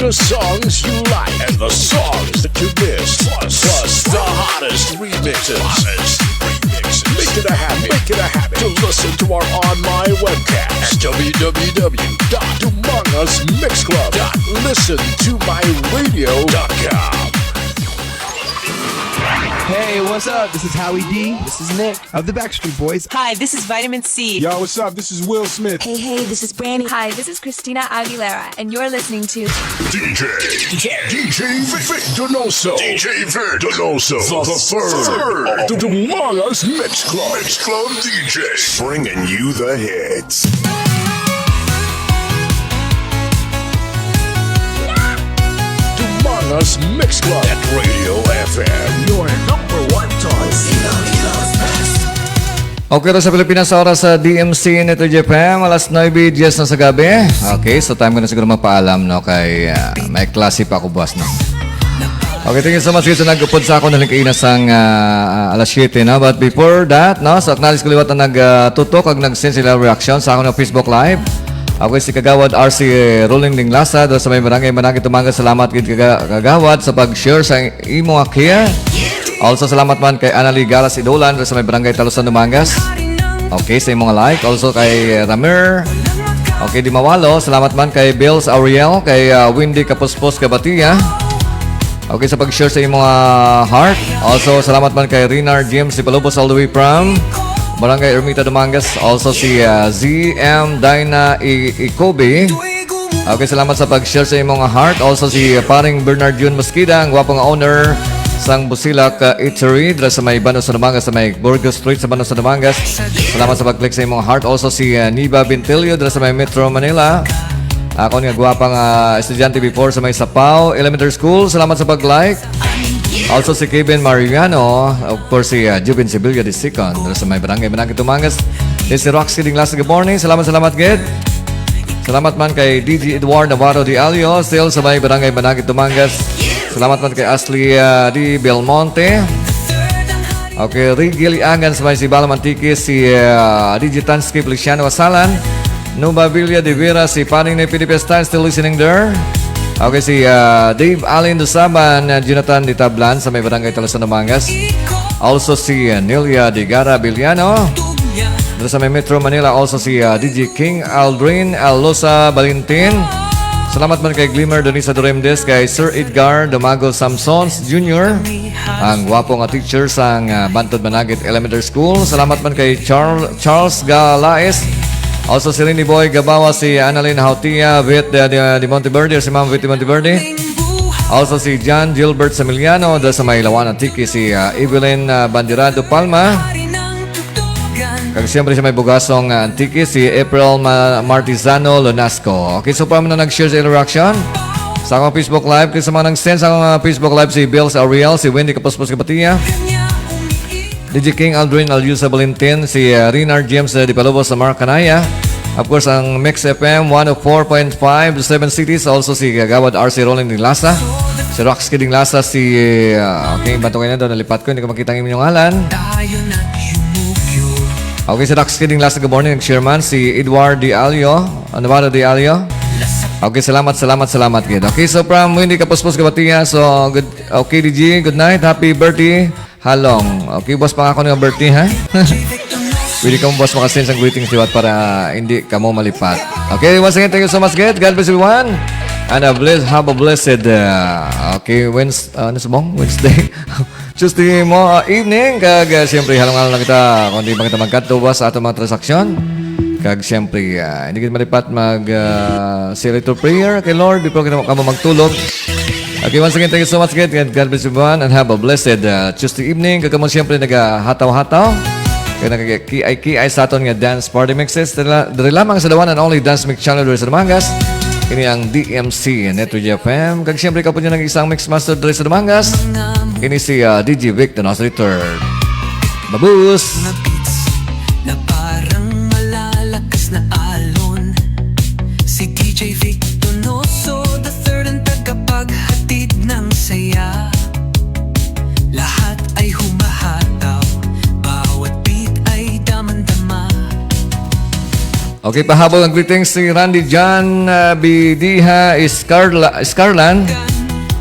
The songs you like and the songs that you miss. Plus, plus the hottest remixes. Hottest remixes. Make it a habit. Make it a habit to listen to our on my webcast at w w w dot dumangas mix club dot listen to my radio dot com. Hey, what's up? This is Howie D. This is Nick of the Backstreet Boys. Hi, this is Vitamin C. Yo, what's up? This is Will Smith. Hey, hey, this is Brandy. Hi, this is Christina Aguilera, and you're listening to D J, D J, D J Vic, Vic Donoso, D J Vic Donoso, the, the third, the Dumangas Mix Club, Mix Club D J, bringing you the hits. Dumangas Mix Club at Radio F M, your number one choice. Okay, ra sa Pilipinas, sa oras sa D M C Neto J F M, alas nuebe diez na sa gabi. Okay, so time ko na siguro mapaalam, no, kay ah, may klase pa ako buwas, no. Okay, thank you so much sa nagupod sa ako na kaina sang ah, alas siyete, no. But before that, no, sa acknowledge ko liwat ang nagtutok kag nag-send sila reaction sa akong Facebook Live. Ako si Kagawad R C Rolling Dinglasa, dira sa may barangay Managit Tumangas. Salamat gid kaga- kagawad sa pag-share sa imo nga care. Also, salamat man kay Annalie Galas Idolan, sa may barangay Talusan, Dumangas. Okay, sa imong like. Also kay Ramer. Okay, di mawalo. Salamat man kay Bills Auriel, kay ah, Windy Kapuspos Kabatia. Okay, sa pag-share sa imong ah, heart. Also, salamat man kay Renar James Ipalubos all the way from Barangay Ermita, Dumangas. Also si ah, Z M Dyna I- Ikobe. Okay, salamat sa pag-share sa imong heart. Also si Paring Bernard Jun Mosqueda, ang gwapo nga owner sang Busilak uh, Eatery, dira sa may Bano sa Dumangas, sa may Burgos Street sa Bano sa Dumangas. Salamat sa pag-click sa imong heart. Also si uh, Niba Bintilio, dira sa may Metro Manila. Ako nga gwapa nga estudyante before sa may Sapao Elementary School. Salamat sa pag-like. Also si Kevin Mariano, of course si uh, Jubin Sevilla the second, dira sa may Barangay Managit Tumangas. This si Roxy Dinglas, good morning. Salamat, salamat, gid. Salamat man kay D J Edward Navarro de Alio, still sa may Barangay Managit, Dumangas. Salamat man kay Ashley ah, D. Belmonte. Okay, Riggy Liangan sa may Sibalom, Antique, si ah, D J Tansky Feliciano Asalan. Nubabilia de Vera, si Paning ni Felipe Stein, still listening there. Okay, si ah, Dave Allen Dusaban, ah, Jonathan Ditablan sa may Barangay Talusan, Dumangas. Also si ah, Nelia Digara Biliano. Dito sa may Metro Manila, also si ah, D J King Aldrin Alosa Valentin. Salamat man kay Glimmer Donisa Doremdes, kay Sir Edgar Domago Samsons Junior, ang gwapo nga teacher sang ah, Bantod Managit Elementary School. Salamat man kay Charles, Charles Galaes. Also si Rini Boy Gabawa, si Annalyn Hautia, Vit de, de, de Monteverde, si Ma'am Vit de Monteverde. Also si John Gilbert Samiliano, da sa may Lawan, Antique, si ah, Evelyn ah, Bandirado Palma. Kag siyempre sa may Bugasong ah, Antique, si April Ma- Martizano Lonasco. Okay, so pa man na nag-share sa interaction sa akong Facebook Live. Kaya sa mga nag-send sa akong ah, Facebook Live, si Bills Ariel, si Wendy Kapuspos Kapatia, D J King Aldrin Alyusa Valentin, si ah, Renar James ah, Di Palubos sa Marcanaya. Of course, ang Mix F M one oh four point five, the Seven Cities, also si Kagawad R C Rolling Dinglasa, si Rox Kidinglasa, si, ah, okay, bantungay na daw, nalipat ko, hindi ko makita ang inyong ngalan. Okay, si Rox Kidinglasa, good morning, nag-share man, si Edward Di Alio, Navarro Di Alio. Okay, salamat, salamat, salamat, gid. Okay, so from Wendy Kapuspos Kabatia, so, good, okay, D J, good night, happy birthday. Halong. Okay, boss, pa nga ako ng birthday, ha? Pwede ka mo, boss, makasend sa greetings liwat para hindi ka mo malipat. Okay, once again, thank you so much, guys. God bless everyone. And a bless, have a blessed, uh, okay, Wednesday, uh, ano subong? Wednesday? Tuesday mo, uh, evening. Kag, uh, siyempre, halong-halong lang kita. Kung di ba kita magkatuwa sa atong mga transaksyon. Kag, siyempre, uh, hindi kita malipat mag, uh, say a little prayer kay Lord before kita kamo magtulog. Okay, once again, thank you so much, guys. And God bless everyone and have a blessed uh, Tuesday evening. Kag kamo siyempre nagahataw-hataw. Kaya nagkikiay-kiay sa aton nga dance party mixes. Dali, dali lamang sa the one and only Dance Mix Channel diri sa Dumangas. Ini ang D M C Network F M. Kag siyempre, kapag nyo nang isang mix master diri sa Dumangas. Ini si uh, D J Vic, the Nostri Third. Babus! Mga beats na parang malalakas na alon. Si D J Vic Donoso the third ang tagapaghatid ng saya. Lahat ay humahataw, bawat beat ay damang-dama. Okay, pahabol ang greetings si Randy John, ah, Bidiha Scarla-, Scarlan.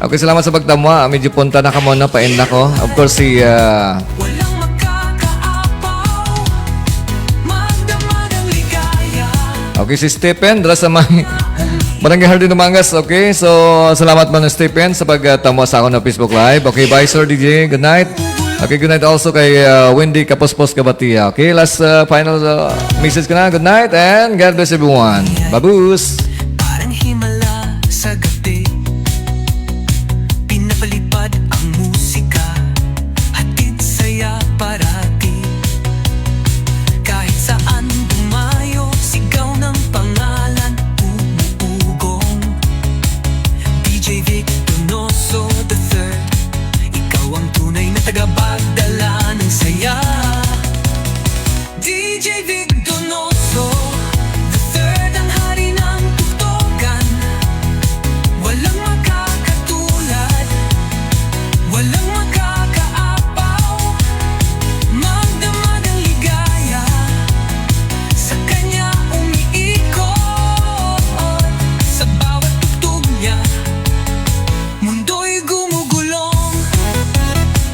Okay, salamat sa pagtamwa. Medyo punta na kamo na, painda ko. Of course, si, ah, Walang makakaapaw, magdamag ang ligaya. Okay, si Stephen, dira sa may Barangay Hardin Dumangas. Okay, so salamat man, Stephen, sa pagtamo sa akon na Facebook Live. Okay, bye, Sir D J. Good night. Okay, good night also kay, uh, Wendy Kapuspos Kabatia. Okay, last, uh, final, uh, message ko na. Good night and God bless everyone. Babus! Parang himala sa gabi, pinapalipad ang musika, hatid saya parati. Kahit saan dumayo, sigaw ng pangalan, umuugong. D J Vic Donoso the third, ikaw ang tunay na tagapagdala ng saya. D J Vic Donoso the third, ang hari ng tuktogan. Walang makakatulad, walang makakaapaw. Magdamag ang ligaya, sa kanya umiikot. Sa bawat tugtog niya, mundo'y gumugulong.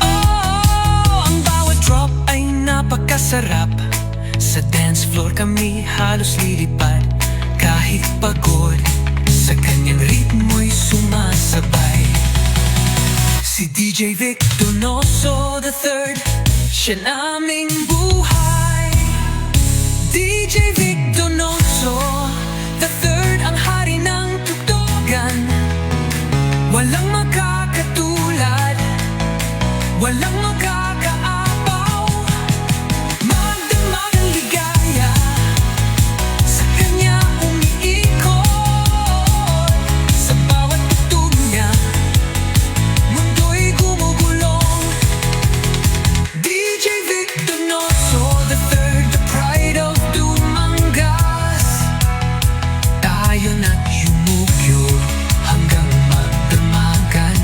Oh, ang bawat drop ay napakasarap. Sa dance floor kami halos lilipad. Kahit pagod, sa kanyang ritmo'y sumasabay. Si D J Vic Donoso the third, siya naming buhay. D J Vic Donoso the third, ang hari ng tugtugan. Walang makakatulad, walang makakaapaw. Magdamag ang ligaya, sa kanya umiikot. Sa bawat tugtog niya, mundo'y gumugulong. D J Vic Donoso the third, the pride of Dumangas. Tayo na't yumugyug hanggang magdamagan.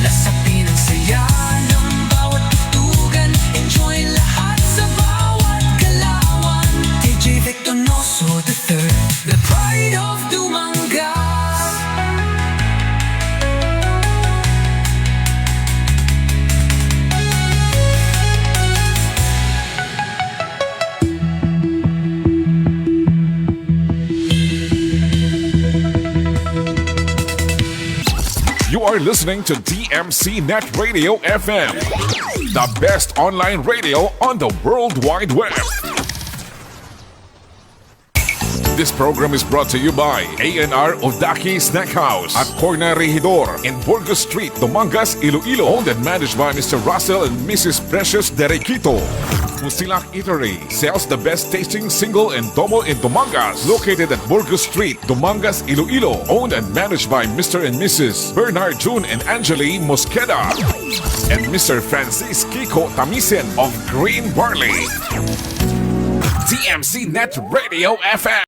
Lasapin ang saya ng bawat tugtugan. Enjoy lahat sa bawat galawan. D J Vic Donoso the third, the pride of Dumangas. You are listening to D M C Net Radio F M, the best online radio on the World Wide Web. This program is brought to you by A N R Odaki Snack House at Corner Regidor in Burgos Street, Dumangas, Iloilo. Owned and managed by Mister Russell and Missus Precious Derequito. Musilak Eatery sells the best tasting single and domo in Dumangas. Located at Burgos Street, Dumangas, Iloilo. Owned and managed by Mister and Missus Bernard June and Angeli Mosqueda and Mister Francis Kiko Tamisen of Green Barley. D M C Net Radio F M.